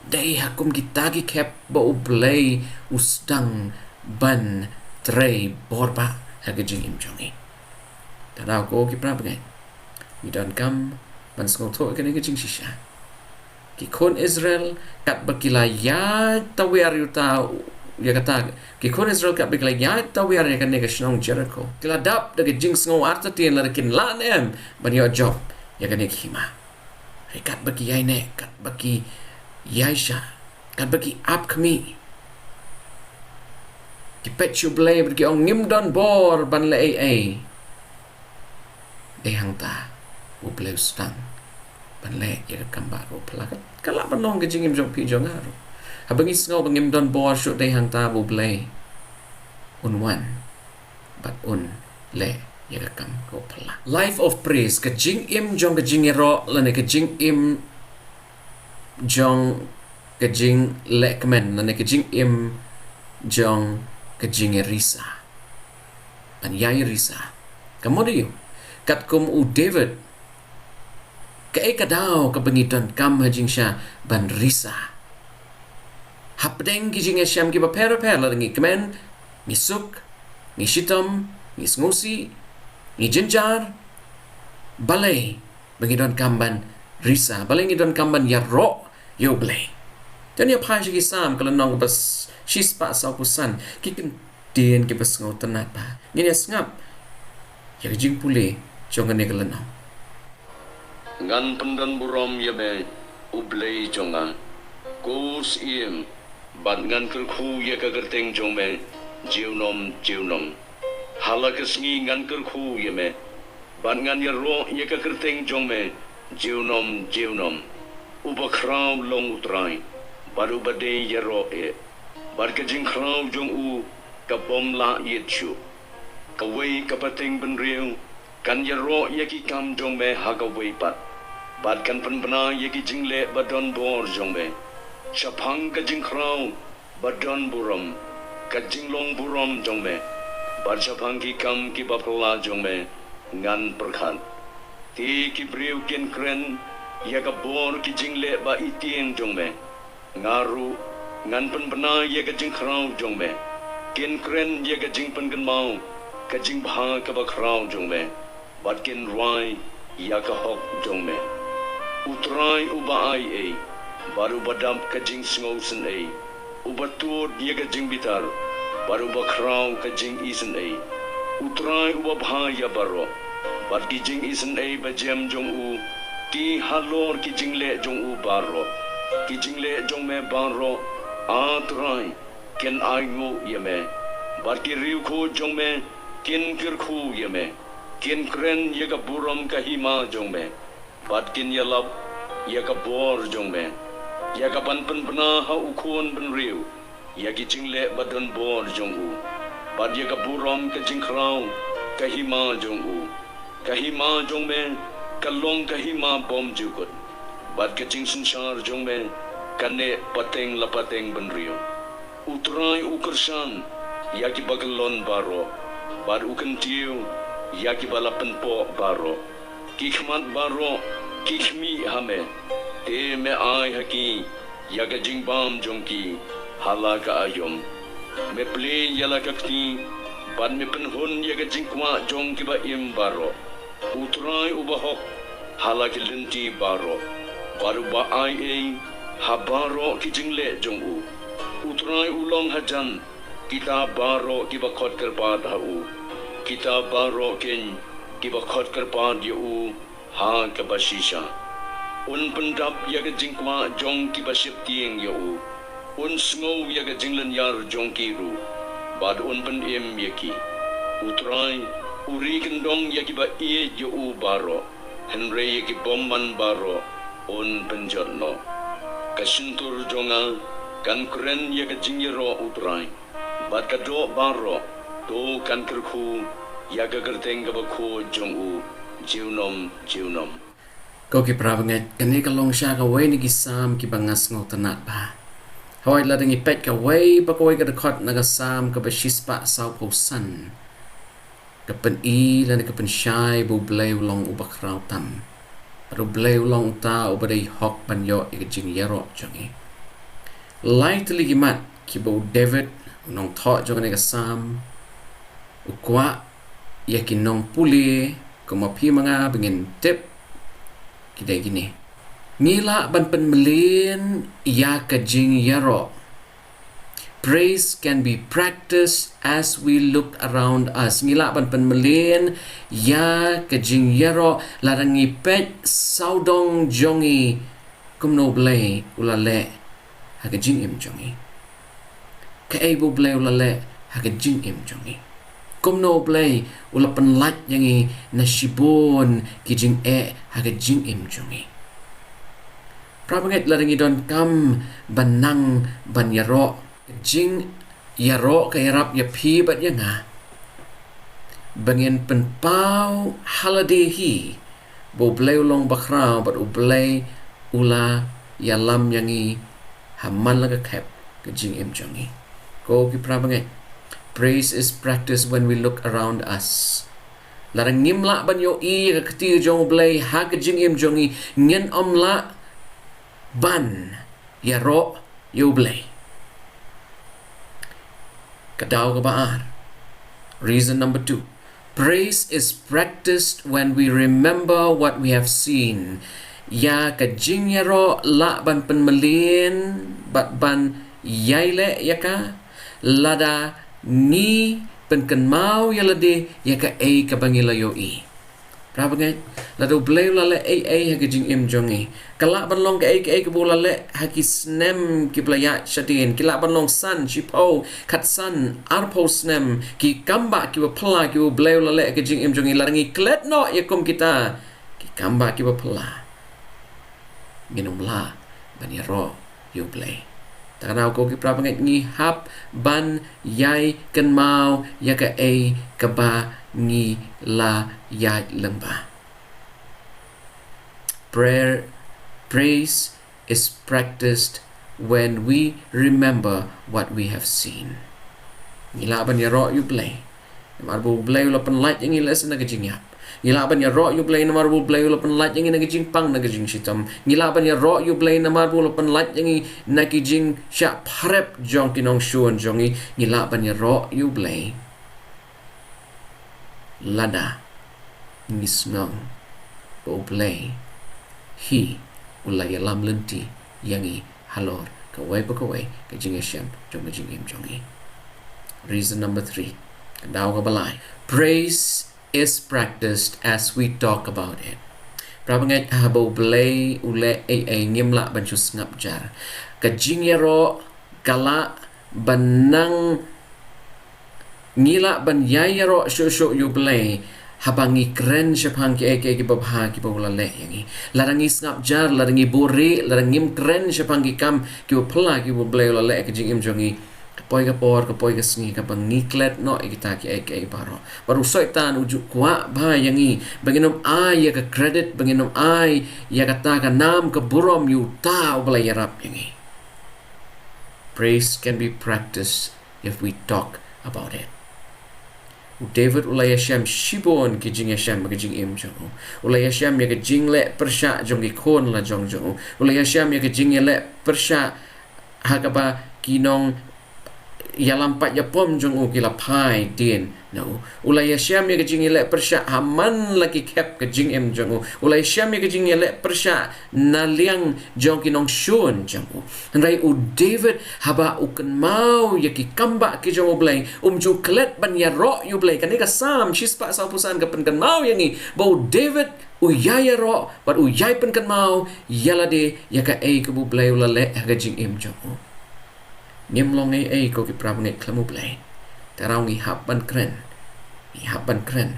dei ha kum kita ki khep ba U Blei u sdang ban trei bor bah ha ka jingim jong ngi. Te daw ko ki para bangeit, ngi donkam ban sngewthuh kane ka jingshisha. Ki khun Israel, katba ki la ïaid tawiar ïa uta, ïa kata, ki khun Israel katba ki la ïaid tawiar ïa kane ka shnong Jeriko, ki la dap da ka jingsngew artatien lada kin lah ne em ban ïoh jop ïa kane ka hima. Hynrei katba ki ïai neh, katba ki ïai shah, katba ki ap khmih, ki peit sha U Blei bad ki ong, ngim don bor ban leh ei ei. Dei hangta U Blei u sdang ban leh ïa ka kam ba kaba phylla. Ka, ka lah ban long ka jingim jong phi jong nga ruh. Haba ngi sngew ba ngim don bor shuh, dei hangta ba U Blei un wan bad un leh ïa ka kam kaba phylla. Life of praise, ka jingim jong ka jingïaroh lane ka jingim jong ka jinglehkmen lane ka jingim jong ka jingïarisa. Ban ïai risa. Ka mut aïu? Katkum u David, kaei ka daw kaba ngi donkam ha jingshisha ban risa? Hapdeng ki jingïashem kiba pher bapher, lada ngi kmen, ngi suk, ngi shitom, ngi sngewsih, ngi jynjar, balei ba ngi donkam ban risa? Balei ngi donkam ban ïaroh ïa U Blei? Te ngin ïa phai sha ki Salm, ka lynnong kaba s-, shispah sawphew san, ki kyntien kiba sngewtynnat bha. Ngin ïa sngap ïa ka jingpule jong kane ka lynnong. Ngan pyndonburom ïa me, U Blei jong nga, ko Syiem, bad ngan kyrkhu ïa ka kyrteng jong me junom junom. Ha la ka sngi ngan kyrkhu ïa me, bad ngan ïaroh ïa ka kyrteng jong me junom junom. Uba khraw long U Trai, bad uba dei ïaroh eh, bad ka jingkhraw jong u ka bym lah ïit shuh. Kawei ka pateng bynriew kan ïaroh ïa ki kam jong me ha kawei pat, bad kan pynbna ïa ki jingleh ba donbor jong me. Shaphang ka jingkhraw ba donburom, ka jinglong burom jong me, bad shaphang ki kam kiba phylla jong me ngan pyrkhat. Te ki briew kin kren ïa ka bor ki jingleh ba itieng jong me. Nga ruh ngan pynbna ïa ka jingkhraw jong me. Kin kren ïa ka jingpynkynmaw ka jingbha kaba khraw jong me, bad kin rwai ïa ka hok jong me. U Trai uba ai ei, bad uba dap ka jingsngewsynei, uba tud ïa ka jingbitar, bad uba khraw ka jingisynei. U Trai uba bha ïa baroh, bad ki jingisynei bajem jong u ki halor ki jingleh jong u baroh. Ki jingleh jong me baroh, A Trai, kin ainguh ïa me, bad ki riewkhuid jong me kin kyrkhu ïa me. Kin kren ïa ka burom ka hima jong me, bad kin ïalap ïa ka bor jong me, ïa kaban pynbna ha u khun bynriew ïa ki jingleh ba donbor jong u, bad ïa ka burom ka jingkhraw ka hima jong u. Ka hima jong me ka long ka hima bymjukut, bad ka jingsynshar jong me ka neh pateng la pateng bynriew. U Trai u kyrshan ïa kiba kyllon baroh, bad u kyntiew ïa kiba la pynpoh baroh. Ki khmat baroh ki khmih ha me, te me ai ha ki ïa ka jingbam jong ki ha la ka aïom. Me plie ïa la ka kti bad me pynhun ïa ka jingkwah jong kiba im baroh. U Trai uba hok ha la ki lynti baroh, bad uba ai ei ha baroh ki jingleh jong u. U Trai u long hajan kita baroh kiba khot kyrpad ha u, kita baroh keiñ kiba khot kyrpad ïa u ha kaba shisha. Un pyndap ïa ka jingkwah jong kiba sheptieng ïa u. Un sngew ïa ka jinglynñiar jong ki ruh, bad un pynim ïa ki. U Trai u ri kyndong ïa kiba ïeit ïa u baroh, hynrei ïa ki bymman baroh un pynjot noh. Ka shyntur jong nga kan kren ïa ka jingïaroh U Trai, bad ka doh baroh to kan kyrkhu ïa ka kyrteng kaba khuid jong u junom junom. Ko ki para bangeit, kane ka long sha kawei na ki Salm kiba nga sngewtynnat bha. Hooid, lada ngi peit kawei pa kawei ka dkhot na ka Salm kaba shispah sawphew san, ka pyni lane ka pynshai ba U Blei u long uba khraw tam, bad U Blei u long uta uba dei hok ban ïoh ïa ka jingïaroh jong ngi. Lai tylli ki mat kiba u David, u nongthoh jong kane ka Salm, u kwah ïa ki nongpule kum ma phi ma nga ba ngin tip, ki dei kine: Ngi lah ban pynmlien ïa ka jingïaroh. Praise can be practiced as we look around us. Ngi lah ban pynmlien ïa ka jingïaroh lada ngi peit sawdong jong ngi kumno U Blei u la leh ha ka jingim jong ngi. Kaei ba U Blei u la leh ha ka jingim jong ngi. Kumno U Blei u la pynlait ïa ngi na shibun ki jingeh ha ka jingim jong ngi. Para bangeit, lada ngi donkam ban nang ban ïaroh, ka jingïaroh ka ïarap ïa phi bad ïa nga ba ngin pynpaw ha lade hi ba U Blei u long bakhraw bad U Blei u la ïalam ïa ngi ha man la ka khep ka jingim jong ngi. Ko ki para bangeit, praise is practiced when we look around us. Lada ngim lah ban ïohi ïa ka kti jong U Blei ha ka jingim jong ngi, ngin ym lah ban ïaroh ïa U Blei. Ka daw kaba ar. Reason number two. Praise is practiced when we remember what we have seen. Ïa ka jingïaroh lah ban pynmlien bad ban ïai leh ïa ka lada ngi pynkynmaw ïa lade ïa kaei kaba ngi la ïohi. Para bangeit, lada U Blei u la leh ei ei ha ka jingim jong ngi, ka lah ban long kaei kaei kaba u la leh ha ki snem kiba la ïaid shadien, ki lah ban long san, shiphew, khatsan, arphew snem, ki kambah kiba phylla kiba U Blei u la leh ha ka jingim jong ngi, lada ngi klet noh ïa kum kita ki kambah kiba phylla, ngin ym lah ban ïaroh ïa U Blei. Ta ka daw ko ki para bangeit, ngi hap ban ïai kynmaw ïa kaei kaba ngi la ïaid lyngba. Prayer, praise is practiced when we remember what we have seen. Ngi lah ban ïaroh ïa U Blei namar ba U Blei u la pynlait ïa ngi lehse na ka jingïap. Ngi lah ban ïaroh ïa U Blei namar ba U Blei u la pynlait ïa ngi na ka jingpang, na ka jingshitom. Ngi lah ban ïaroh ïa U Blei namar ba u la pynlait ïa ngi na ki jingshah pharep jong ki nongshun jong ngi. Ngi lah ban ïaroh ïa U Blei lada ngi sngew ba U Blei hi u la ïalam lynti ïa ngi halor kawei pa kawei ka jingïashem jong ka jingim jong ngi. Reason number three. Ka daw kaba lai. Praise is practiced as we talk about it. Para bangeit, haba U Blei u leh ei ei, ngim lah ban shu sngap jar. Ka jingïaroh ka lah ban nang, ngi lah ban ïai ïaroh shuh shuh ïa U Blei haba ngi kren shaphang kiei kiei kiba bha kiba u la leh ïa ngi. Lada ngi sngap jar, lada ngi buhrieh, lada ngim kren shaphang ki kam kiba phylla kiba U Blei u la leh ha ka jingim jong ngi, ka poi ka por, ka poi ka sngi kaba ngi klet noh ïa kita kiei kiei baroh. Bad u Soitan u ju kwah bha ïa ngi ba ngin ym ai ïa ka credit, ba ngin ym ai ïa kata ka nam ka burom ïa uta uba la ïarap ïa ngi. Praise can be practiced if we talk about it. U David u la ïashem shibun ki jingïashem ha ka jingim jong u. U la ïashem ïa ka jingleh pyrshah jong ki khun la jong jong u. U la ïashem ïa ka jingïaleh pyrshah ha kaba ki nongïalam pat ïapom jong u ki la phai dien na u. U la ïashem ïa ka jingïaleh pyrshah ha man la ki khep ka jingim jong u. U la ïashem ïa ka jingïaleh pyrshah na liang jong ki nongshun jong u. Hynrei u David haba u kynmaw ïa ki kambah ki jong U Blei, um ju klet ban ïaroh ïa U Blei. Kane ka Salm shispah sawphew san ka pynkynmaw ïa ngi ba u David u ïai ïaroh bad u ïai pynkynmaw ïa lade ïa kaei kaba U Blei u la leh ha ka jingim jong u. Ngim long ei ei ko ki para bangeit khlem U Blei. Te ngi hap ban kren, ngi hap ban kren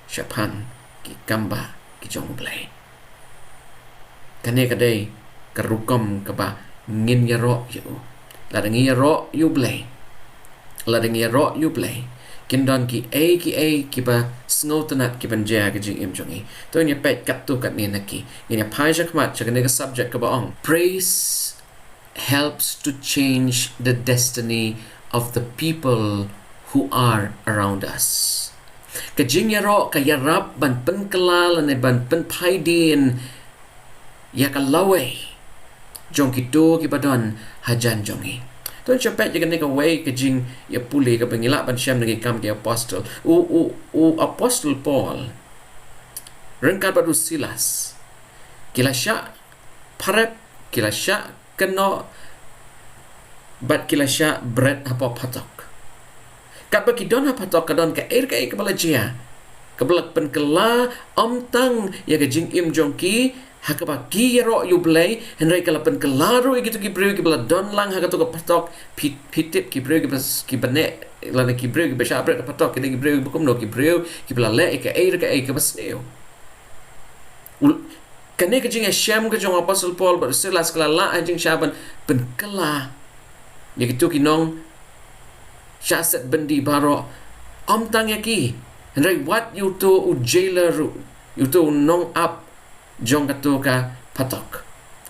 shaphang ki kambah ki jong U Blei. Kane ka dei ka rukom kaba ngin ïaroh ïa u. Lada ngi ïaroh ïa U Blei, lada ngi ïaroh ïa U Blei, kin don kiei kiei kiba sngewtynnat kiban jia ha ka jingim jong ngi. To ngin ïa peit katto katne na ki. Ngin ïa phai shakhmat sha kane ka subject kaba ong, praise helps to change the destiny of the people who are around us. Ka jingïaroh ka ïarap ban pynkylla lane ban pynphai dien ïa ka lawei jong kito kiba don hajan jong ngi. To ngin ïa peit ïa kane kawei ka jingïapule kaba ngi lah ban shem na ki Kam ki Apostol. U, u, u Apostol Paul ryngkat bad u Silas ki la shah pharep, ki la shah kynnoh, bad ki la shah bret hapoh phatok. Katba ki don ha phatok ka don kaei kaei kaba la jia, kaba la pynkylla ym tang ïa ka jingim jong ki ha kaba ki ïaroh ïa U Blei, hynrei ka la pynkylla ruh ïa kito ki briew kiba la don lang ha kato ka phatok. Phi, phi tip ki briew kiba, kiba neh lane ki briew kiba shah bret ha phatok, ki dei ki briew kiba kumno? Ki briew kiba la leh ïa kaei kaei kaba sniew. Kane ka jingïashem ka jong u Apostol Paul bad u Silas ka la lah ha jingshah ban pynkylla ïa kito ki nongshah set byndi baroh. Ym tang ïa ki, hynrei wat ïa uto u jailer ruh, ïa uto u nongap jong kato ka phatok,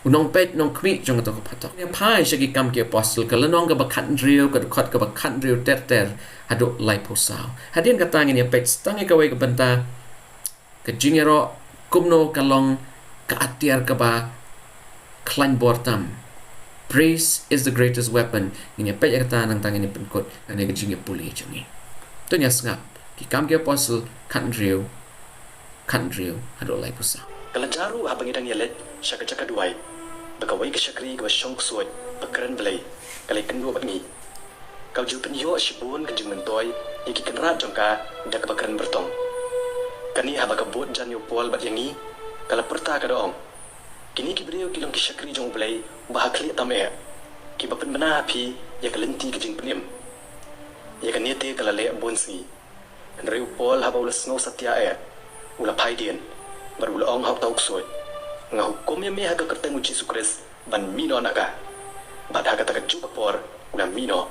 u nongpeit nongkhmih jong kato ka phatok. Ngin phai sha ki Kam ki Apostol ka lynnong kaba khathynriew, ka dkhot kaba khathynriew ter ter haduh laiphew saw. Hadien kata ngin ïa peit tang ïa kawei ka bynta, ka jingïaroh kumno ka long ka atiar kaba khlaiñ bor tam. Praise is the greatest weapon. Ngin ïa peit ïa kata nangta ngin ïa pynkut ïa kane ka jingïapule jong ngi. To ngin ïa sngap ki Kam ki Apostol khathynriew, khathynriew haduh laiphew saw. Ka la jia ruh haba ngi dang ïaleit sha ka jaka duwai, ba kawei ka shakri kaba shong ksuid ba kren Blei ka la ïakynduh bad ngi. Ka ju pynïoh shibun ka jingmyntoi ïa ki kynrad jong ka da kaba kren byrtong. Kane haba ka bud jan ïa u Paul bad ïa ngi, ka la pyrta ka da ong, kine ki briew ki long ki shakri jong U Blei uba ha khlieh tam eh, kiba pynbna ha phi ïa ka lynti ka jingpynim. Ïa kane te ka la leh bun sngi. Hynrei u Paul haba u la sngew satia eh, u la phai dien bad u la ong ha uta u ksuid, nga hukum ïa me ha ka kyrteng u Jisu Khrist ban mih noh na ka. Bad ha kata kajuh ka por u la mih noh.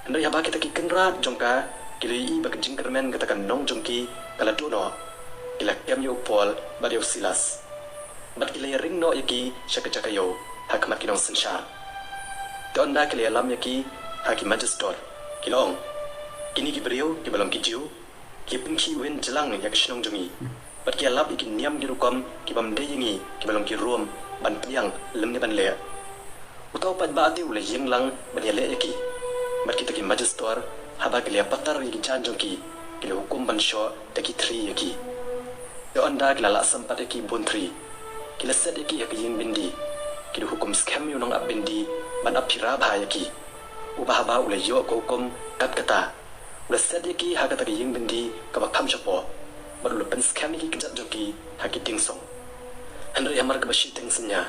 Hynrei haba kita ki kynrad jong ka ki la ïohi ba ka jingkyrmen kata ka nong jong ki ka la duh noh, ki la kem ïa u Paul bad ïa u Silas, bad ki la ïaring noh ïa ki sha ka jaka ïew ha khmat ki nongsynshar. Te ynda ki la ïalam ïa ki ha ki majistor, ki la ong, kine ki briew kiba long ki Jiw ki pynkhiwin jlang ïa ka shnong jong ngi, bad ki ïalap ïa ki niam ki rukom ki bym dei ïa ngi kiba long ki Rom ban pdiang lymne ban leh. Uta u paidbah te u la ïeng lang ban ïaleh ïa ki. Bad kita ki majistor, haba ki la ïa patar ïa ki jaiñ jong ki, ki la hukum ban shoh da ki thri ïa ki. Te ynda ki la lah sympat ïa ki bun thri, ki la set ïa ki ha ka ïing byndi. Ki la hukum skhem ïa u nongap byndi ban ap phira bha ïa ki, uba haba u la ïoh ka hukum kat kata, u la set ïa ki ha kata ka ïing byndi kaba kham shapoh, bad u la pynskhem ïa ki kjat jong ki ha ki dieng song. Hynrei hamar kaba shiteng synñia,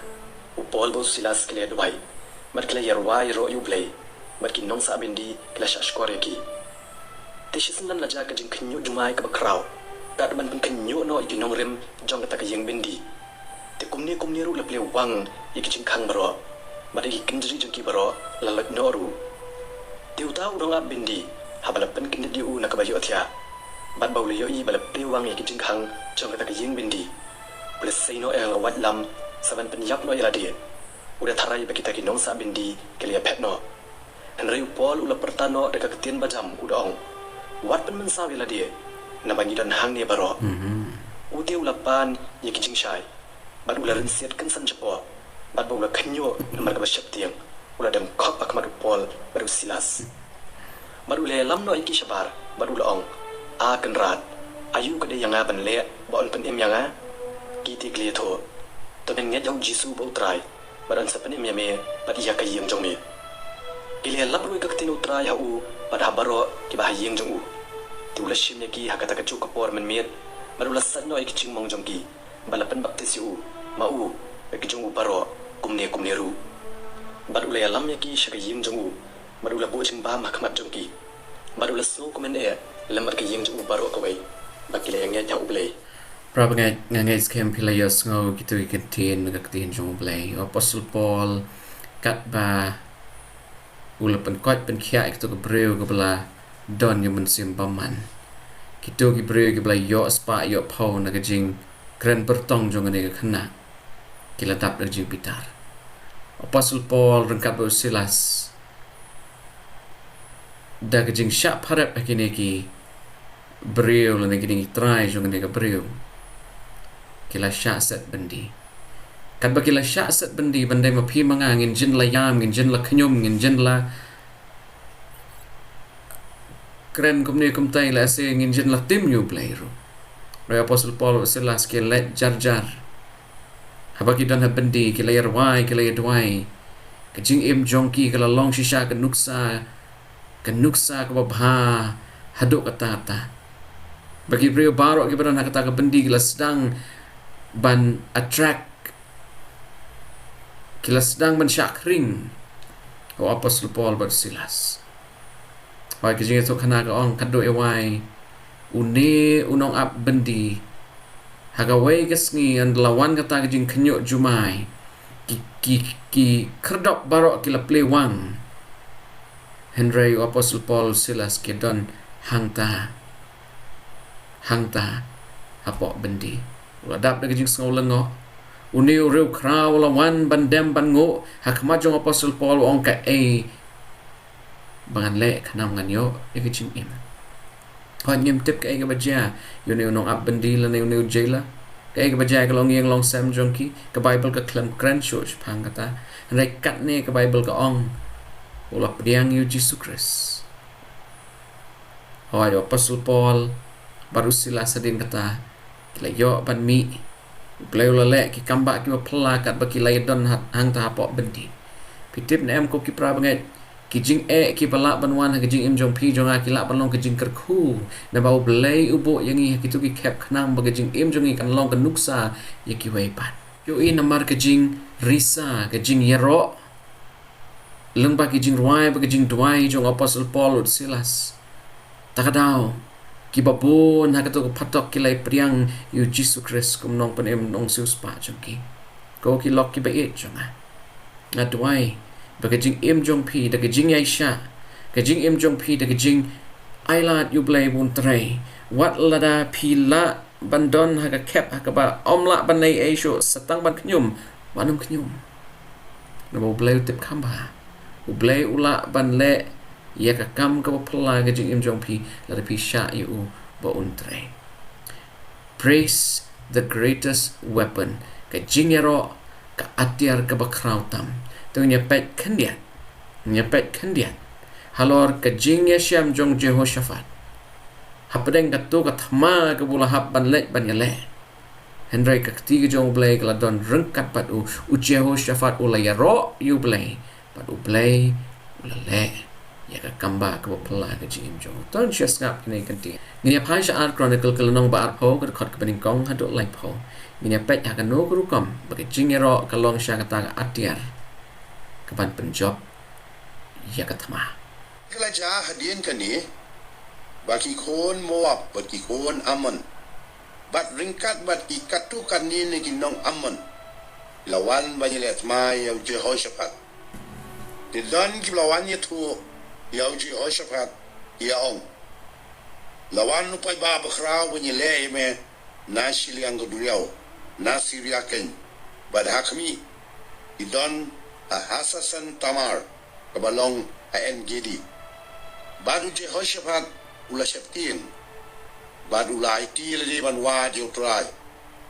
u Paul bad u Silas ki la ïa duwai, bad ki la ïa rwai ïaroh ïa U Blei, bad ki nongsah byndi ki la shah shkor ïa ki. Te shisynran la jia ka jingkhynñiuh jumai kaba khraw, kat ban pynkhynñiuh noh ïa ki nongrim jong kata ka ïing byndi. Te kumne kumne ruh la plie wang ïa ki jingkhang baroh, bad ïa ki kynjri jong ki baroh la loit noh ruh. Te uta u nongap byndi, haba la pynkyndit ïa u na kaba ïohthiah, bad ba u la ïohi ba la plie wang ïa ki jingkhang jong kata ka ïing byndi, u la sei noh ïa la ka waitlam sa ban pynïap noh ïa lade. U da tharai ba kita ki nongsah byndi ki la ïaphet noh. Hynrei u Paul u la pyrta noh da ka ktien bajam, u da ong, Wat pynmynsaw ïa lade, naba ngi don hangne baroh. Mhm. U te u la pan ïa ki jingshai, bad u la rynsied kynsan shapoh, bad ba u la khynñiuh namar kaba sheptieng, u la dem khop ha khmat u Paul bad u Silas. Bad u la ïalam noh ïa ki shabar, bad u la ong, A Kynrad, aïu ka dei ïa nga ban leh ba yn pynim ïa nga? Ki te ki la ïathuh, To men ngeit ha u Jisu uba u Trai, bad yn sa pynim ïa me bad ïa ka ïing jong me. Ki la ïalap ruh ïa ka ktien u Trai ha u bad ha baroh kiba ha ïing jong u. Te u la shim ïa ki ha kata kajuh ka por mynmiet, bad u la sait noh ïa ki jingmong jong ki, bad la pynbaptis ïa u, ma u, bad ki jong u baroh, kumne kumne ruh. Bad u la ïalam ïa ki sha ka ïing jong u, bad u la buh jingbam ha khmat jong ki. Bad u la sngew kumne lem bad ka ïing jong u baroh kawei, ba ki la ïa ngeit ha U Blei. Para bangeit, nga ngeit skhem phi la ïohsngew kito ki ktien na ka ktien jong U Blei. U Apostol Paul, katba u la pynkoit pynkhiah ïa kito ki briew kiba la don ïa u mynsiem bymman. Kito ki briew kiba la ïoh spah ïoh phew na ka jingkren byrtong jong kane ka khynnah, ki la dap da ka jingbitar. U Apostol Paul ryngkat bad u Silas, da ka jingshah pharep ha kine ki briew lane kine ki trai jong kane ka briew, ki la shah set byndi. Katba ki la shah set byndi, ban dei ma phi ma nga, ngin jin la ïam, ngin jin la khñium, ngin jin la kren kumne kumtai, lehse ngin jin la tim ïa U Blei ruh. Hynrei u Apostol Paul, u Silas ki leit jar jar. Haba ki don ha byndi, ki la ïa rwai, ki la ïa duwai. Ka jingim jong ki ka la long shisha ka nuksa, ka nuksa kaba bha haduh katta katta. Ba ki briew baroh kiba don ha kata ka byndi ki la sdang ban attract, ki la sdang ban shah khring ïa u Apostol Paul bad u Silas. Hooid, ka jingïathuhkhana ka ong, katto katne, une u nongap byndi, ha kawei ka sngi ynda la wan kata ka jingkhynñiuh jumai, ki, ki, ki khyrdop baroh ki la plie wang. Hynrei u Apostol Paul, Silas ki don hangta, hangta hapoh byndi. U la dap da ka jingsngew lyngngoh. Une u riewkhraw u la wan ban dem ban nguh ha khmat jong u Apostol Paul, u ong, kaei ba ngan leh khnang ba ngan ïoh ïa ka jingim. Hooid, ngim tip kaei kaba jia ïa une u nongap byndi lane une u jailer. Kaei kaba jia ïa ka longïing longsem jong ki, ka Baibl ka khlem kren shuh shaphang kata. Hynrei katne ka Baibl ka ong, u la pdiang ïa u Jisu Khrist. Hooid, u Apostol Paul bad u Silas hadien kata ki la ïoh ban mih. U Blei u la leh ki kam bah kiba phylla katba ki la ïa don ha, hangta hapoh byndi. Phi tip ne em ko ki para bangeit, ki jingeh kiba lah ban wan ha ka jingim jong phi jong nga ki lah ban long ka jingkyrkhu, naba U Blei u buh ïa ngi ha kito ki khep khnang ba ka jingim jong ngi kan long ka nuksa ïa kiwei pat. Ïohi namar ka jingrisa, ka jingïaroh lyngba ki jingrwai bad ki jingduwai jong u Apostol Paul, u Silas. Ta ka daw, kiba bun ha kato ka phatok ki la ïa pdiang ïa u Jisu Khrist kum u nongpynim, nongsiewspah jong ki. Ko ki lok kiba ïeit jong nga, nga duwai ba ka jingim jong phi, da ka jingïaishah, ka jingim jong phi da ka jingailad ïa U Blei ba un trei. Wat lada phi lah ban don ha ka khep ha kaba ym lah ban leh ei ei shuh, sa tang ban khñium, wat nym khñium. Naba U Blei u tip kham bha. U Blei u lah ban leh ïa ka kam kaba phylla ha ka jingim jong phi lada phi shah ïa u ba un trei. Praise the greatest weapon. Ka jingïaroh ka atiar kaba khraw tam. To ngin ïa peit khyndiat, ngin ïa peit khyndiat halor ka jingïashem jong u Jehoshaphat hapdeng kato ka thma kaba u la hap ban leit ban ïaleh. Hynrei ka kti ka jong U Blei ka la don ryngkat bad u. U Jehoshaphat u la ïaroh ïa U Blei, bad U Blei u la leh ïa ka kam bah kaba phylla ha ka jingim jong u. To ngin shu sngap kine ki kyntien. Ngin ïa phai sha Ar Chronicle ka lynnong ba arphew, ka dkhot kaba nyngkong haduh laiphew. Ngin ïa peit ha kano ka rukom ba ka jingïaroh ka long shisha kata ka atiar kaban pynjop ïa ka thma. Ka la jia hadien kane ba ki khun Moab bad ki khun Ammon, bad ryngkat bad ki katto katne na ki nong Ammon, la wan ban ïaleh thma ïa u Jehoshaphat. Te don kiba la wan ïathuh ïa u Jehoshaphat, ïa ong, la wan u paidbah bakhraw ban ïaleh ïa me na shiliang ka duriaw, na Syria keiñ, bad ha khmih, ki don ha Hasason Tamar, kaba long ha En Gedi. Bad u Jehoshaphat u la sheptieng, bad u la aiti ïa lade ban wad ïa u Trai,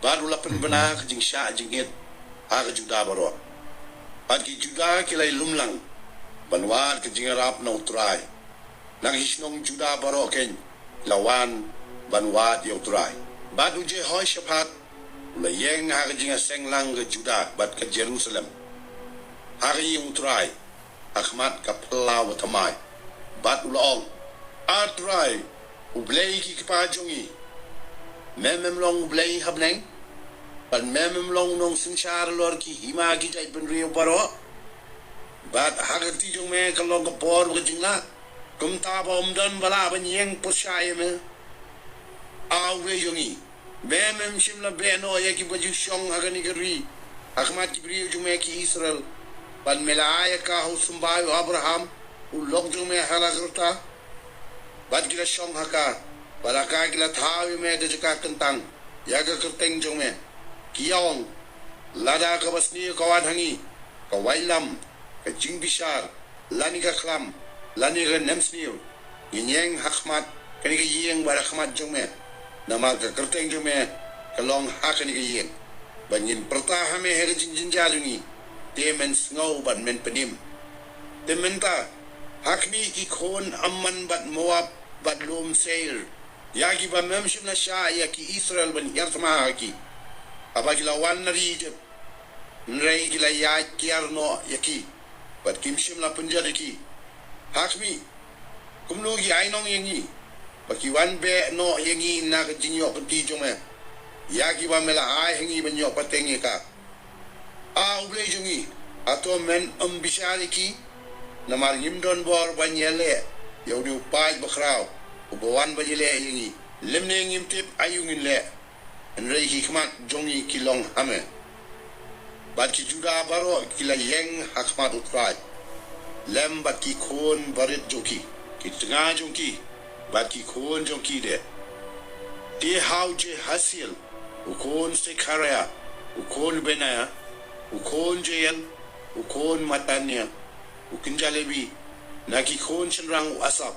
bad u la pynbna ka jingshah jingit ha ka Judah baroh. Bad ki Judah ki la ïalum lang ban wad ka jingïarap na u Trai. Na ki shnong Judah baroh kein ki la wan ban wad ïa u Trai. Bad u Jehoshaphat u la ïeng ha ka jingïaseng lang ka Judah bad ka Jerusalem ha ka ïing u Trai, ha khmat ka phyllaw bathymmai, bad u la ong, A Trai, U Blei ki kpa jong ngi, me mem long U Blei ha bneng? Bad me mem long u nongsynshar halor ki hima ki jaitbynriew baroh? Bad ha ka kti jong me ka long ka bor bad ka jinglah, kumta ba ym don ba lah ban ïeng pyrshah ïa me. A U Blei jong ngi, me mem shym la beh noh ïa kiba ju shong ha kane ka ri ha khmat ki briew jong me ki Israel, bad me la ai ïa ka ha u symbai u Abraham, u lok jong me ha la ka rta? Bad ki la shong ha ka, bad ha ka ki la thaw ïa me da jaka kyntang ïa ka kyrteng jong me. Ki ïa ong, Lada kaba sniew ka wan ha ngi, ka waitlam, ka jingbishar, lane ka khlam, lane ka nemsniew, ngin ïeng ha khmat kane ka ïing bad ha khmat jong me, namar ka kyrteng jong me ka long ha kane ka ïing. Bad ngin pyrta ha me ha ka jingjynjar jong ngi, te men sngew bad men pynim. Te mynta, ha khmih, ki khun Ammon bad Moab bad lum Seir, ïa kiba mem shym la shah ïa ki Israel ban hiar thma ha ki, haba ki la wan na ri Ijipt, hynrei ki la ïaid kiar noh ïa ki, bad kim shym la pynjot ïa ki. Ha khmih, kumno ki ainong ïa ngi, ba ki wan beh noh ïa ngi na ka jingïoh kynti jong me, ïa kiba me la ai ha ngi ban ïoh pateng ïa ka? A U Blei jong ngi, hato men ym bishar ïa ki? Namar ngim don bor ban ïaleh ïa une u paid bakhraw uba wan ban ïaleh ïa ngi, lymne ngim tip aïu ngin leh. Hynrei ki khmat jong ngi ki long ha me. Bad ki Judah baroh ki la ïeng ha khmat u Trai, lem bad ki khun barit jong ki, ki tnga jong ki, bad ki khun jong ki de. Te ha u Jahasiel, u khun Sekariah, u khun Benaiah, u khun Jeiel, u khun Mattaniah, u kynja Lebi, na ki khun shynrang u Asaph,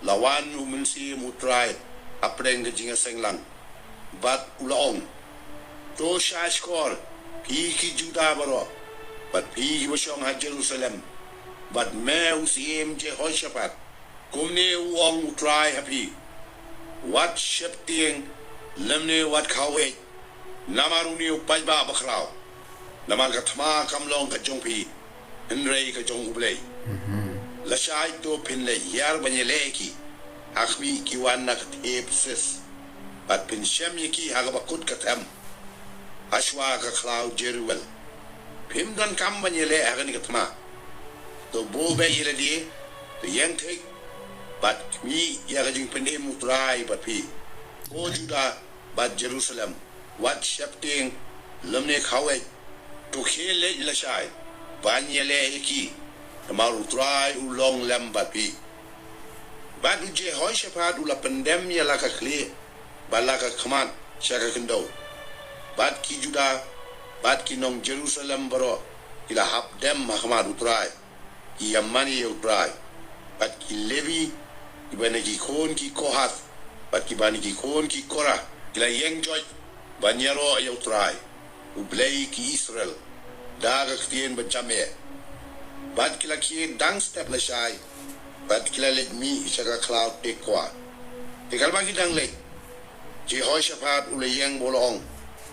la wan u Mynsiem u Trai hapdeng ka jingïaseng lang, bad u la ong, To sha shkor, phi ki Judah baroh, bad phi kiba shong ha Jerusalem, bad me u Syiem Jehoshaphat, kumne u ong u Trai ha phi, Wat sheptieng, lymne wat khaw-eit namar une u paidbah bakhraw, namar ka thma kam long ka jong phi, hynrei ka jong U Blei. Lashai, to phin leit hiar ban ïaleh ïa ki. Ha khmih, ki wan na ka thep Sis, bad phin shem ïa ki ha kaba kut ka them, hashwa ka khlaw Jeruel. Phim don kam ban ïaleh ha kane ka thma. To buh beit ïa lade, to ïeng thik, bad khmih ïa ka jingpynim u Trai bad phi, ko Judah bad Jerusalem. Wat sheptieng, lymne khaw-eit. To khie leit lashai ban ïaleh ïa ki, namar u Trai u long lem bad phi. Bad u Jehoshaphat u la pyndem ïa la ka khlieh bad la ka khmat sha ka khyndew. Bad ki Judah bad ki nong Jerusalem baroh ki la hap dem ha khmat u Trai, ki ïa mane ïa u Trai. Bad ki Lebi, kiba na ki khun ki Kohath, bad kiba na ki khun ki Korah, ki la ïeng joit ban ïaroh ïa u Trai, U Blei ki Israel, da ka ktien ba jam eh. Bad ki la khie dang step lashai, bad ki la leit mih sha ka khlaw Tekoa. Te katba ki dang leit, Jehoshaphat u la ïeng bad u la ong,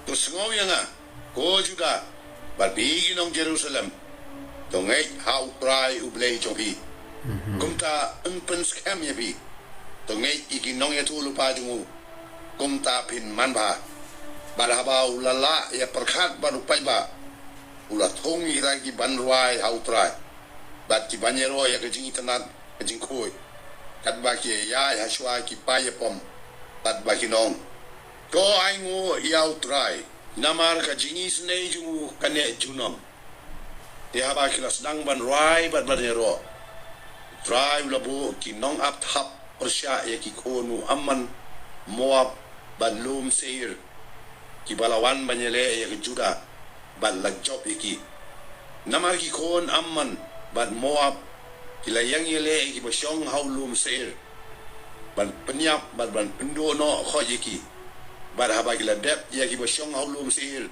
To sngew ïa nga, ko Judah, bad phi ki nong Jerusalem. To ngeit ha u Trai U Blei jong phi, kumta un pynskhem ïa phi. To ngeit ïa ki nongïathuhlypa jong u, kumta phin manbha. Bad haba u la lah ïa pyrkhat bad u paidbah, u la thung ïa kita kiban rwai ha u Trai, bad kiban ïaroh ïa ka jingitynnad ka jingkhuid, katba ki ïaid hashwa ki paid ïapom, katba kin ong, To ainguh ïa u Trai, namar ka jingisynei jong u ka neh junom. Te haba ki la sdang ban rwai bad ban ïaroh, u Trai u la buh ki nongap thap pyrshah ïa ki khun u Ammon, Moab, bad lum Seir, kiba la wan ban ïaleh ïa ka Judah, bad la jop ïa ki. Namar ki khun Ammon bad Moab ki la ïeng ïaleh ïa kiba shong ha u lum Seir. ban pynïap bad ban pynduh noh khoit ïa ki. Bad haba ki la dep ïa kiba shong ha u lum syier,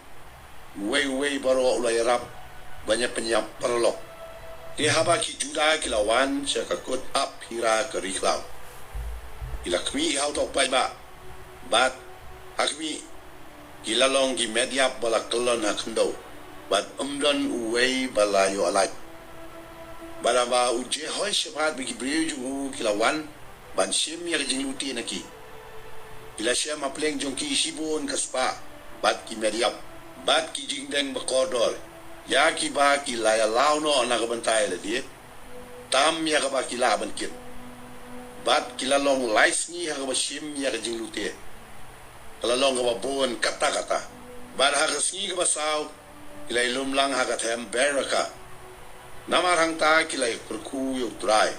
uwei uwei baroh u la ïarap ban ïa pynïap paralok. Te haba ki Juda ki la wan sha ka kut ap Hira ka ri khlaw, ki la khmih ha uta u paidbah, bad ha khmih ki la long ki met ïap ba la kyllon ha khyndew, bad ym don uwei ba la ïoh lait. Bad haba u Jehoshaphat bad ki briew jong u ki la wan ban shim ïa ka jinglute na ki, ki la shem ha pleng jong ki shibun ka spah bad ki met ïap bad ki jingdeng ba kordor, ïa kiba ki la ïa law noh na ka bynta ïa lade, tam ïa kaba ki lah ban kit. Bad ki la long lai sngi ha kaba shim ïa ka jinglute. Ka la long kaba bun katta katta. Bad ha ka sngi kaba saw, ki la ïalum lang ha ka them Beraka. Namar hangta ki la ïakyrkhu ïa U Trai.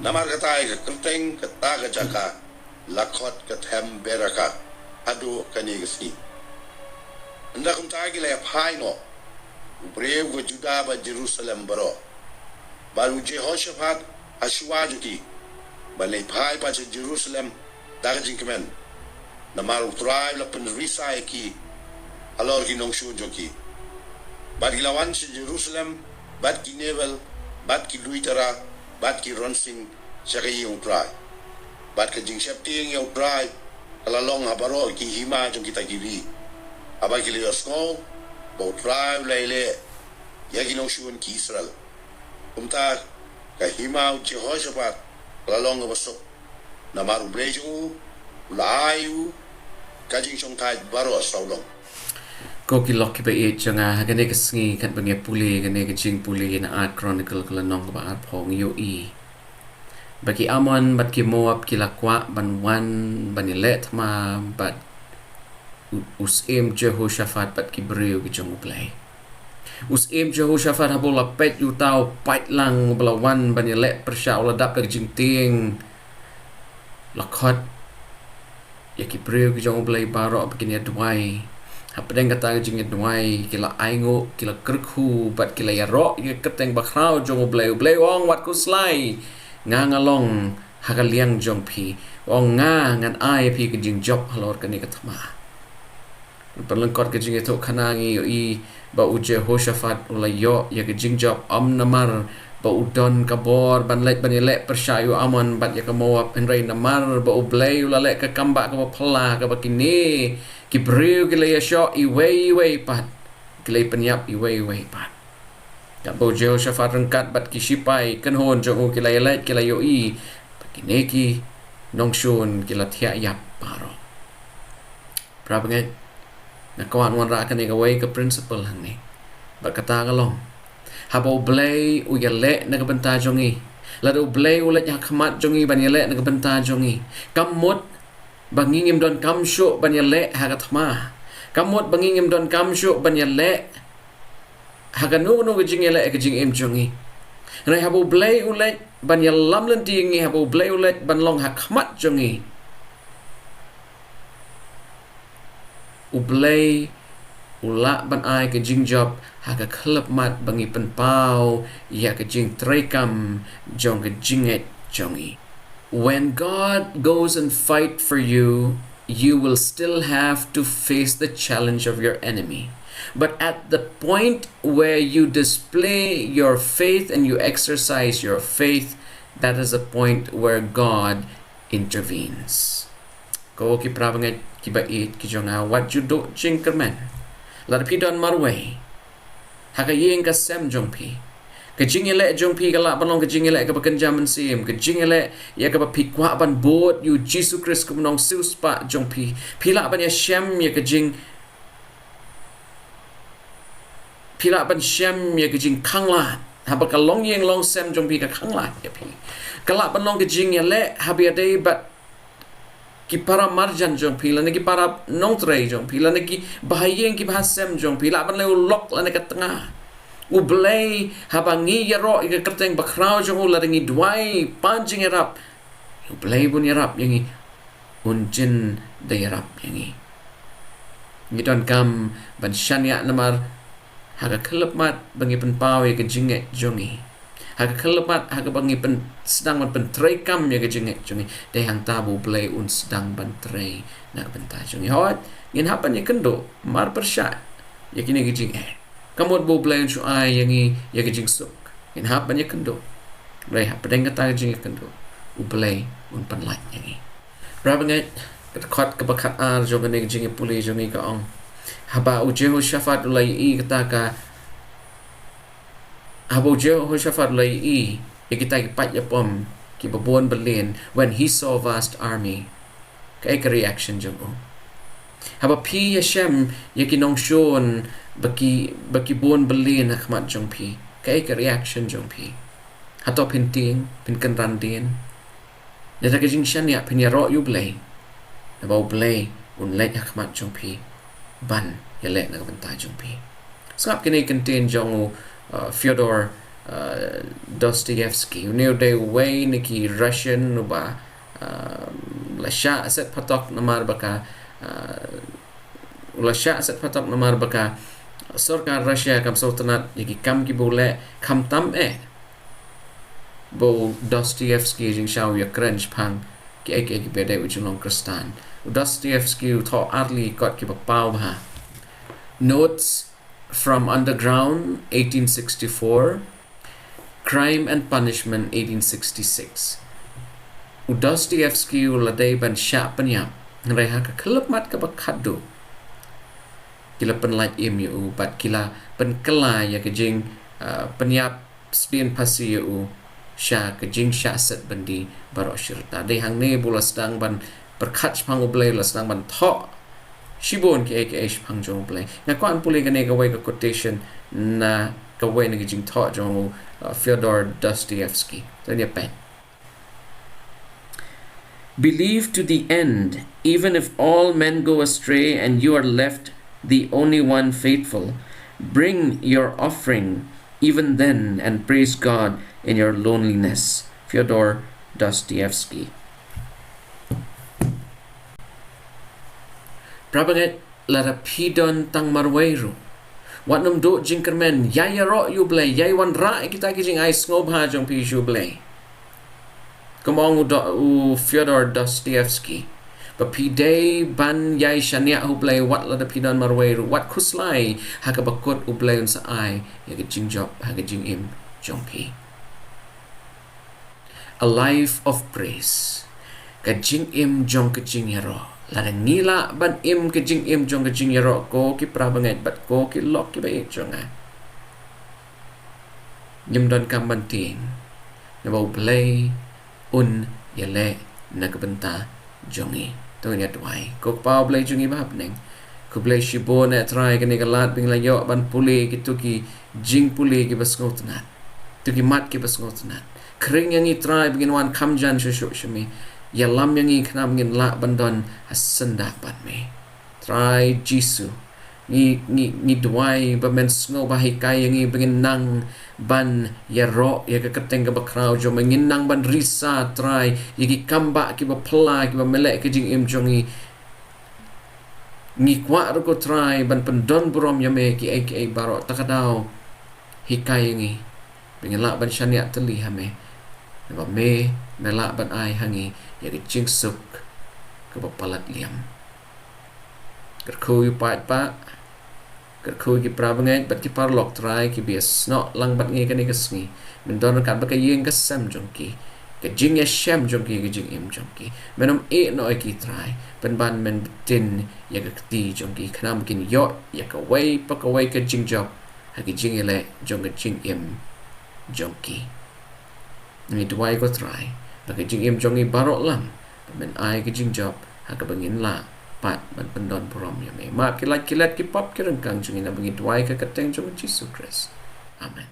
Namar kata ïa ka kyrteng kata ka jaka la khot ka them Beraka haduh kane ka sngi. Ynda kumta ki la ïaphai noh u briew ka Juda bad Jerusalem baroh, bad u Jehoshaphat ha shuwa jong ki, ban leit phai pat sha Jerusalem da ka jingkmen, namar U Trai u la pynrisa ïa ki halor ki nongshun jong ki. Bad ki la wan sha Jerusalem bad ki newel, bad ki duitara, bad ki ronsing sha ka ïing U Trai. Bad ka jingsheptieng ïa U Trai ka la long ha baroh ki hima jong kita ki ri, haba ki la ïohsngew ba U Trai u la ïaleh ïa ki nongshun ki Israel. Kumta ka hima u Jehoshaphat ka la long kaba suk, namar U Blei jong u u la ai ïa u ka jingshongthait baroh sawdong. Ko ki lok kiba ïeit jong nga, ha kane ka sngi katba ngi pule kane ka jingpule na Ar Chronicle ka lynnong kaba arphew, ngi ïohi ba ki Ammon bad ki Moab ki la kwah ban wan ban ïaleh thma bad u, u syiem Jehoshaphat bad ki briew ki jong U Blei. U syiem Jehoshaphat haba u la peit ïa uta u paidlang ba la wan ban ïaleh pyrshah, u la dap da ka jingtieng, la khot ïa ki briew ki jong U Blei baroh ba kin ïa duwai. Hapdeng kata ka jingïaduwai ki la ainguh, ki la kyrkhu bad ki la ïaroh ïa ka kyrteng bakhraw jong U Blei. U Blei u ong, wat khuslai, nga nga long ha ka liang jong phi. U ong, nga ngan ai ïa phi ka jingjop halor kane ka thma. Pynlyngkot ka jingïathuhkhana ngi ïohi ba u Jehoshaphat u la ïoh ïa ka jingjop, ym namar ba u don ka bor ban leit ban ïaleh pyrshah ïa u Ammon bad ïa ka Moab, hynrei namar ba U Blei u la leh ka kam ba kaba phylla, kaba kine ki briew ki la ïashoh iwei iwei pat, ki la pynïap iwei iwei pat. Katba u Jehoshaphat ryngkat bad ki shipai kynhun jong u ki la ïaleit, ki la ïohi ba kine ki nongshun ki la thiah ïap baroh. Para bangeit, nga kwah wanrah kane kawei ka principle hangne. Bad kata ka long, haba U Blei u ïaleh na ka bynta jong ngi, lada U Blei u leit ha khmat jong ngi ban ïaleh na ka bynta jong ngi, kam mut ba ngi ngim donkam shuh ban ïaleh ha ka thma. Kam mut ba ngi ngim donkam shuh ban ïaleh ha kano kano ka jingïaleh ka jingim jong ngi. Hynrei haba U Blei u leit ban ïalam lynti ïa ngi, haba U Blei u leit ban long ha khmat jong ngi, U Blei u lah ban ai ka jingjop ha ka khyllipmat ba ngi pynpaw ïa ka jingtreikam jong ka jingngeit jong ngi. When God goes and fight for you, you will still have to face the challenge of your enemy. But at the point where you display your faith and you exercise your faith, that is the point where God intervenes. Ko ki para bangeit kiba ïeit ki jong nga, wat ju duh jingkyrmen. Lada phi don marwei ha ka ïing ka sem jong phi, ka jingïaleh jong phi ka lah ban long ka jingïaleh kaba kynja mynsiem, ka jingïaleh ïa kaba phi kwah ban bud ïa u Jisu Khrist kum u nongsiewspah jong phi. Phi lah ban ïashem ïa ka jing, phi lah ban shem ïa ka jingkhanglad haba ka longïing longsem jong phi ka khanglad ïa phi. Ka lah ban long ka jingïaleh haba ïadei bad ki para marjan jong phi, lane ki para nongtrei jong phi, lane ki bahaïing ki bahasem jong phi, lah ban long u lok lane ka tnga. U Blei, haba ngi ïaroh ïa ka kyrteng bakhraw jong u, lada ngi duwai pan jingïarap, U Blei bun ïarap ïa ngi, un jin da ïarap ïa ngi. Ngi donkam ban shaniah namar ha ka khyllipmat ba ngi pynpaw ïa ka jingngeit jong ngi, Ha ka khyllipmat, ha kaba ngi pynsdang ban pyntreikam ïa ka jingngeit jong ngi, dei hangta ba U Blei un sdang ban trei na ka bynta jong ngi. Hooid, ngin hap ban ïakynduh marpyrshah ïa kine ki jingeh. Ka mut ba U Blei un shu ai ïa ngi ïa ka jingsuk, ngin hap ban ïakynduh. Hynrei hapdeng kata ka jingïakynduh, U Blei un pynlait ïa ngi. Para bangeit, ka dkhot kaba khatar jong kane ka jingïapule jong ngi ka ong, haba u Jehoshaphat u la ïohi kata ka, haba u Jehoshaphat u la ïohi ïa kita ki paid ïapom kiba bun byllian, when he saw vast army, kaei ka reaction jong u? Haba phi ïashem ïa ki nongshun ba ki, ba ki bun byllian ha khmat jong phi, kaei ka reaction jong phi? Hato phin tieng, phin kynran dien? Lada ka jingshaniah phin ïaroh ïa U Blei, naba U Blei un leit ha khmat jong phi ban ïaleh na ka bynta jong phi. Sngap kine ki kyntien jong u, uh, Fyodor, uh, Dostoevsky. Une u dei uwei na ki Russian uba, uh, la shah set phatok namar ba ka, uh, la shah set phatok namar ba ka sorkar Russia kam sngewtynnat ïa ki kam kiba u leh, khamtam eh ba u Dostoevsky jingshisha u ïakren shaphang kiei kiei kiba dei u jinglong Khristan. U Dostoevsky u thoh ar tylli kot kiba paw bha. Notes from Underground, eighteen sixty-four, Crime and Punishment, eighteen sixty-six. U Dostoevsky u la dei ban shah pynïap, hynrei ha ka khyllipmat kaba khadduh ki la pynlait im ïa u bad ki la pynkylla ïa ka jing, uh, pynïap sdien phasi ïa u sha ka jingshah set byndi baroh shi rta. Dei hangne ba u la sdang ban pyrkhat shaphang U Blei, u la sdang ban thoh shibun kiei kiei shaphang jong U Blei. Nga kwah ban pule kane kawei ka quotation na kawei na ki jingthoh jong u, uh, Fyodor Dostoevsky. To ngin ïa peit. Believe to the end, even if all men go astray and you are left the only one faithful. Bring your offering even then and praise God in your loneliness. Fyodor Dostoevsky. Para bangeit, lada phi don tang marwei ruh, wat nym duh jingkyrmen, ïai ïaroh ïa U Blei, ïai wanrah ïa kita ki jingai sngewbha jong phi sha U Blei. Kum ong u Do-, u Fyodor Dostoevsky, ba phi dei ban ïai shaniah ha U Blei wat lada phi don marwei ruh, wat khuslai, ha kaba kut U Blei un sa ai ïa ka jingjop ha ka jingim jong phi. A life of praise. Ka jingim jong ka jingïaroh. Lada ngi lah ban im ka jingim jong ka jingïaroh, ko ki para bangeit bad ko ki lok kiba ïeit jong nga, ngim donkam ban tieng, naba U Blei un ïaleh na ka bynta jong ngi. To ngin ïa duwai. Ko Kpa U Blei jong ngi ba ha bneng, khublei shibun eh Trai, kane ka lad ba ngi la ïoh ban pule kito ki jingpule kiba sngewtynnat, kito ki mat kiba sngewtynnat. Khring ïa ngi Trai ba ngin wan kham jan shuh shuh sha me. Ïalam ïa ngi khnang ba ngin lah ban don ha syndah bad me. Trai Jisu, ngi, ngi, ngi duwai ba men sngewbha hikai ïa ngi ba ngin nang ban ïaroh ïa ka kyrteng kaba khraw jong me, ngin nang ban risa Trai ïa ki kam ba kiba phylla kiba me leh ka jingim jong ngi. Ngi kwah ruh ko Trai ban pyndon burom ïa me kiei kiei baroh, ta ka daw hikai ïa ngi ba ngin lah ban shaniah tylli ha me, naba me, me lah ban ai ha ngi ïa ka jingsuk kaba palat liam. Kyrkhu ïa u paidbah, kyrkhu ïa ki para bangeit bad ki paralok Trai kiba ïasnoh lang bad ngi kane ka sngi. Men don ryngkat bad ka ïing ka sem jong ki, ka jingïashem jong ki, ka jingim jong ki. Men ym ïeh noh ïa ki Trai, pynban men btin ïa ka kti jong ki khnang ba kin ïoh ïa kawei pa kawei ka jingjop ha ka jingïaleh jong ka jingim jong ki. Ngi duwai ko Trai ba ka jingim jong ngi baroh lang ba men ai ka jingjop ha kaba ngin lah pat ban pyndon burom ïa me. Map ki lait ki let ki pop ki ryngkang jong ngi, naba ngi duwai ha ka kyrteng jong u Jisu Khrist. Amen.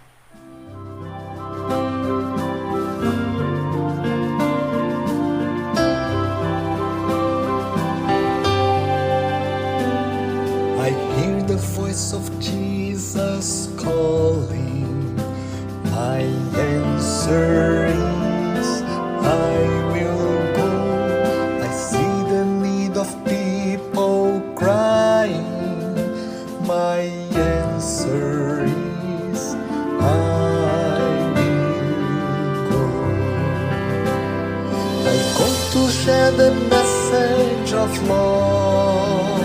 I hear the voice of Jesus calling. My answer is, I will go. I see the need of people crying. My answer is, I The message of love.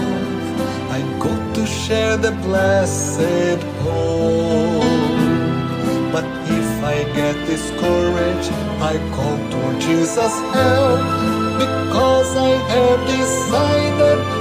I go to share the blessed hope. But if I get discouraged, I call to Jesus' help. Because I have decided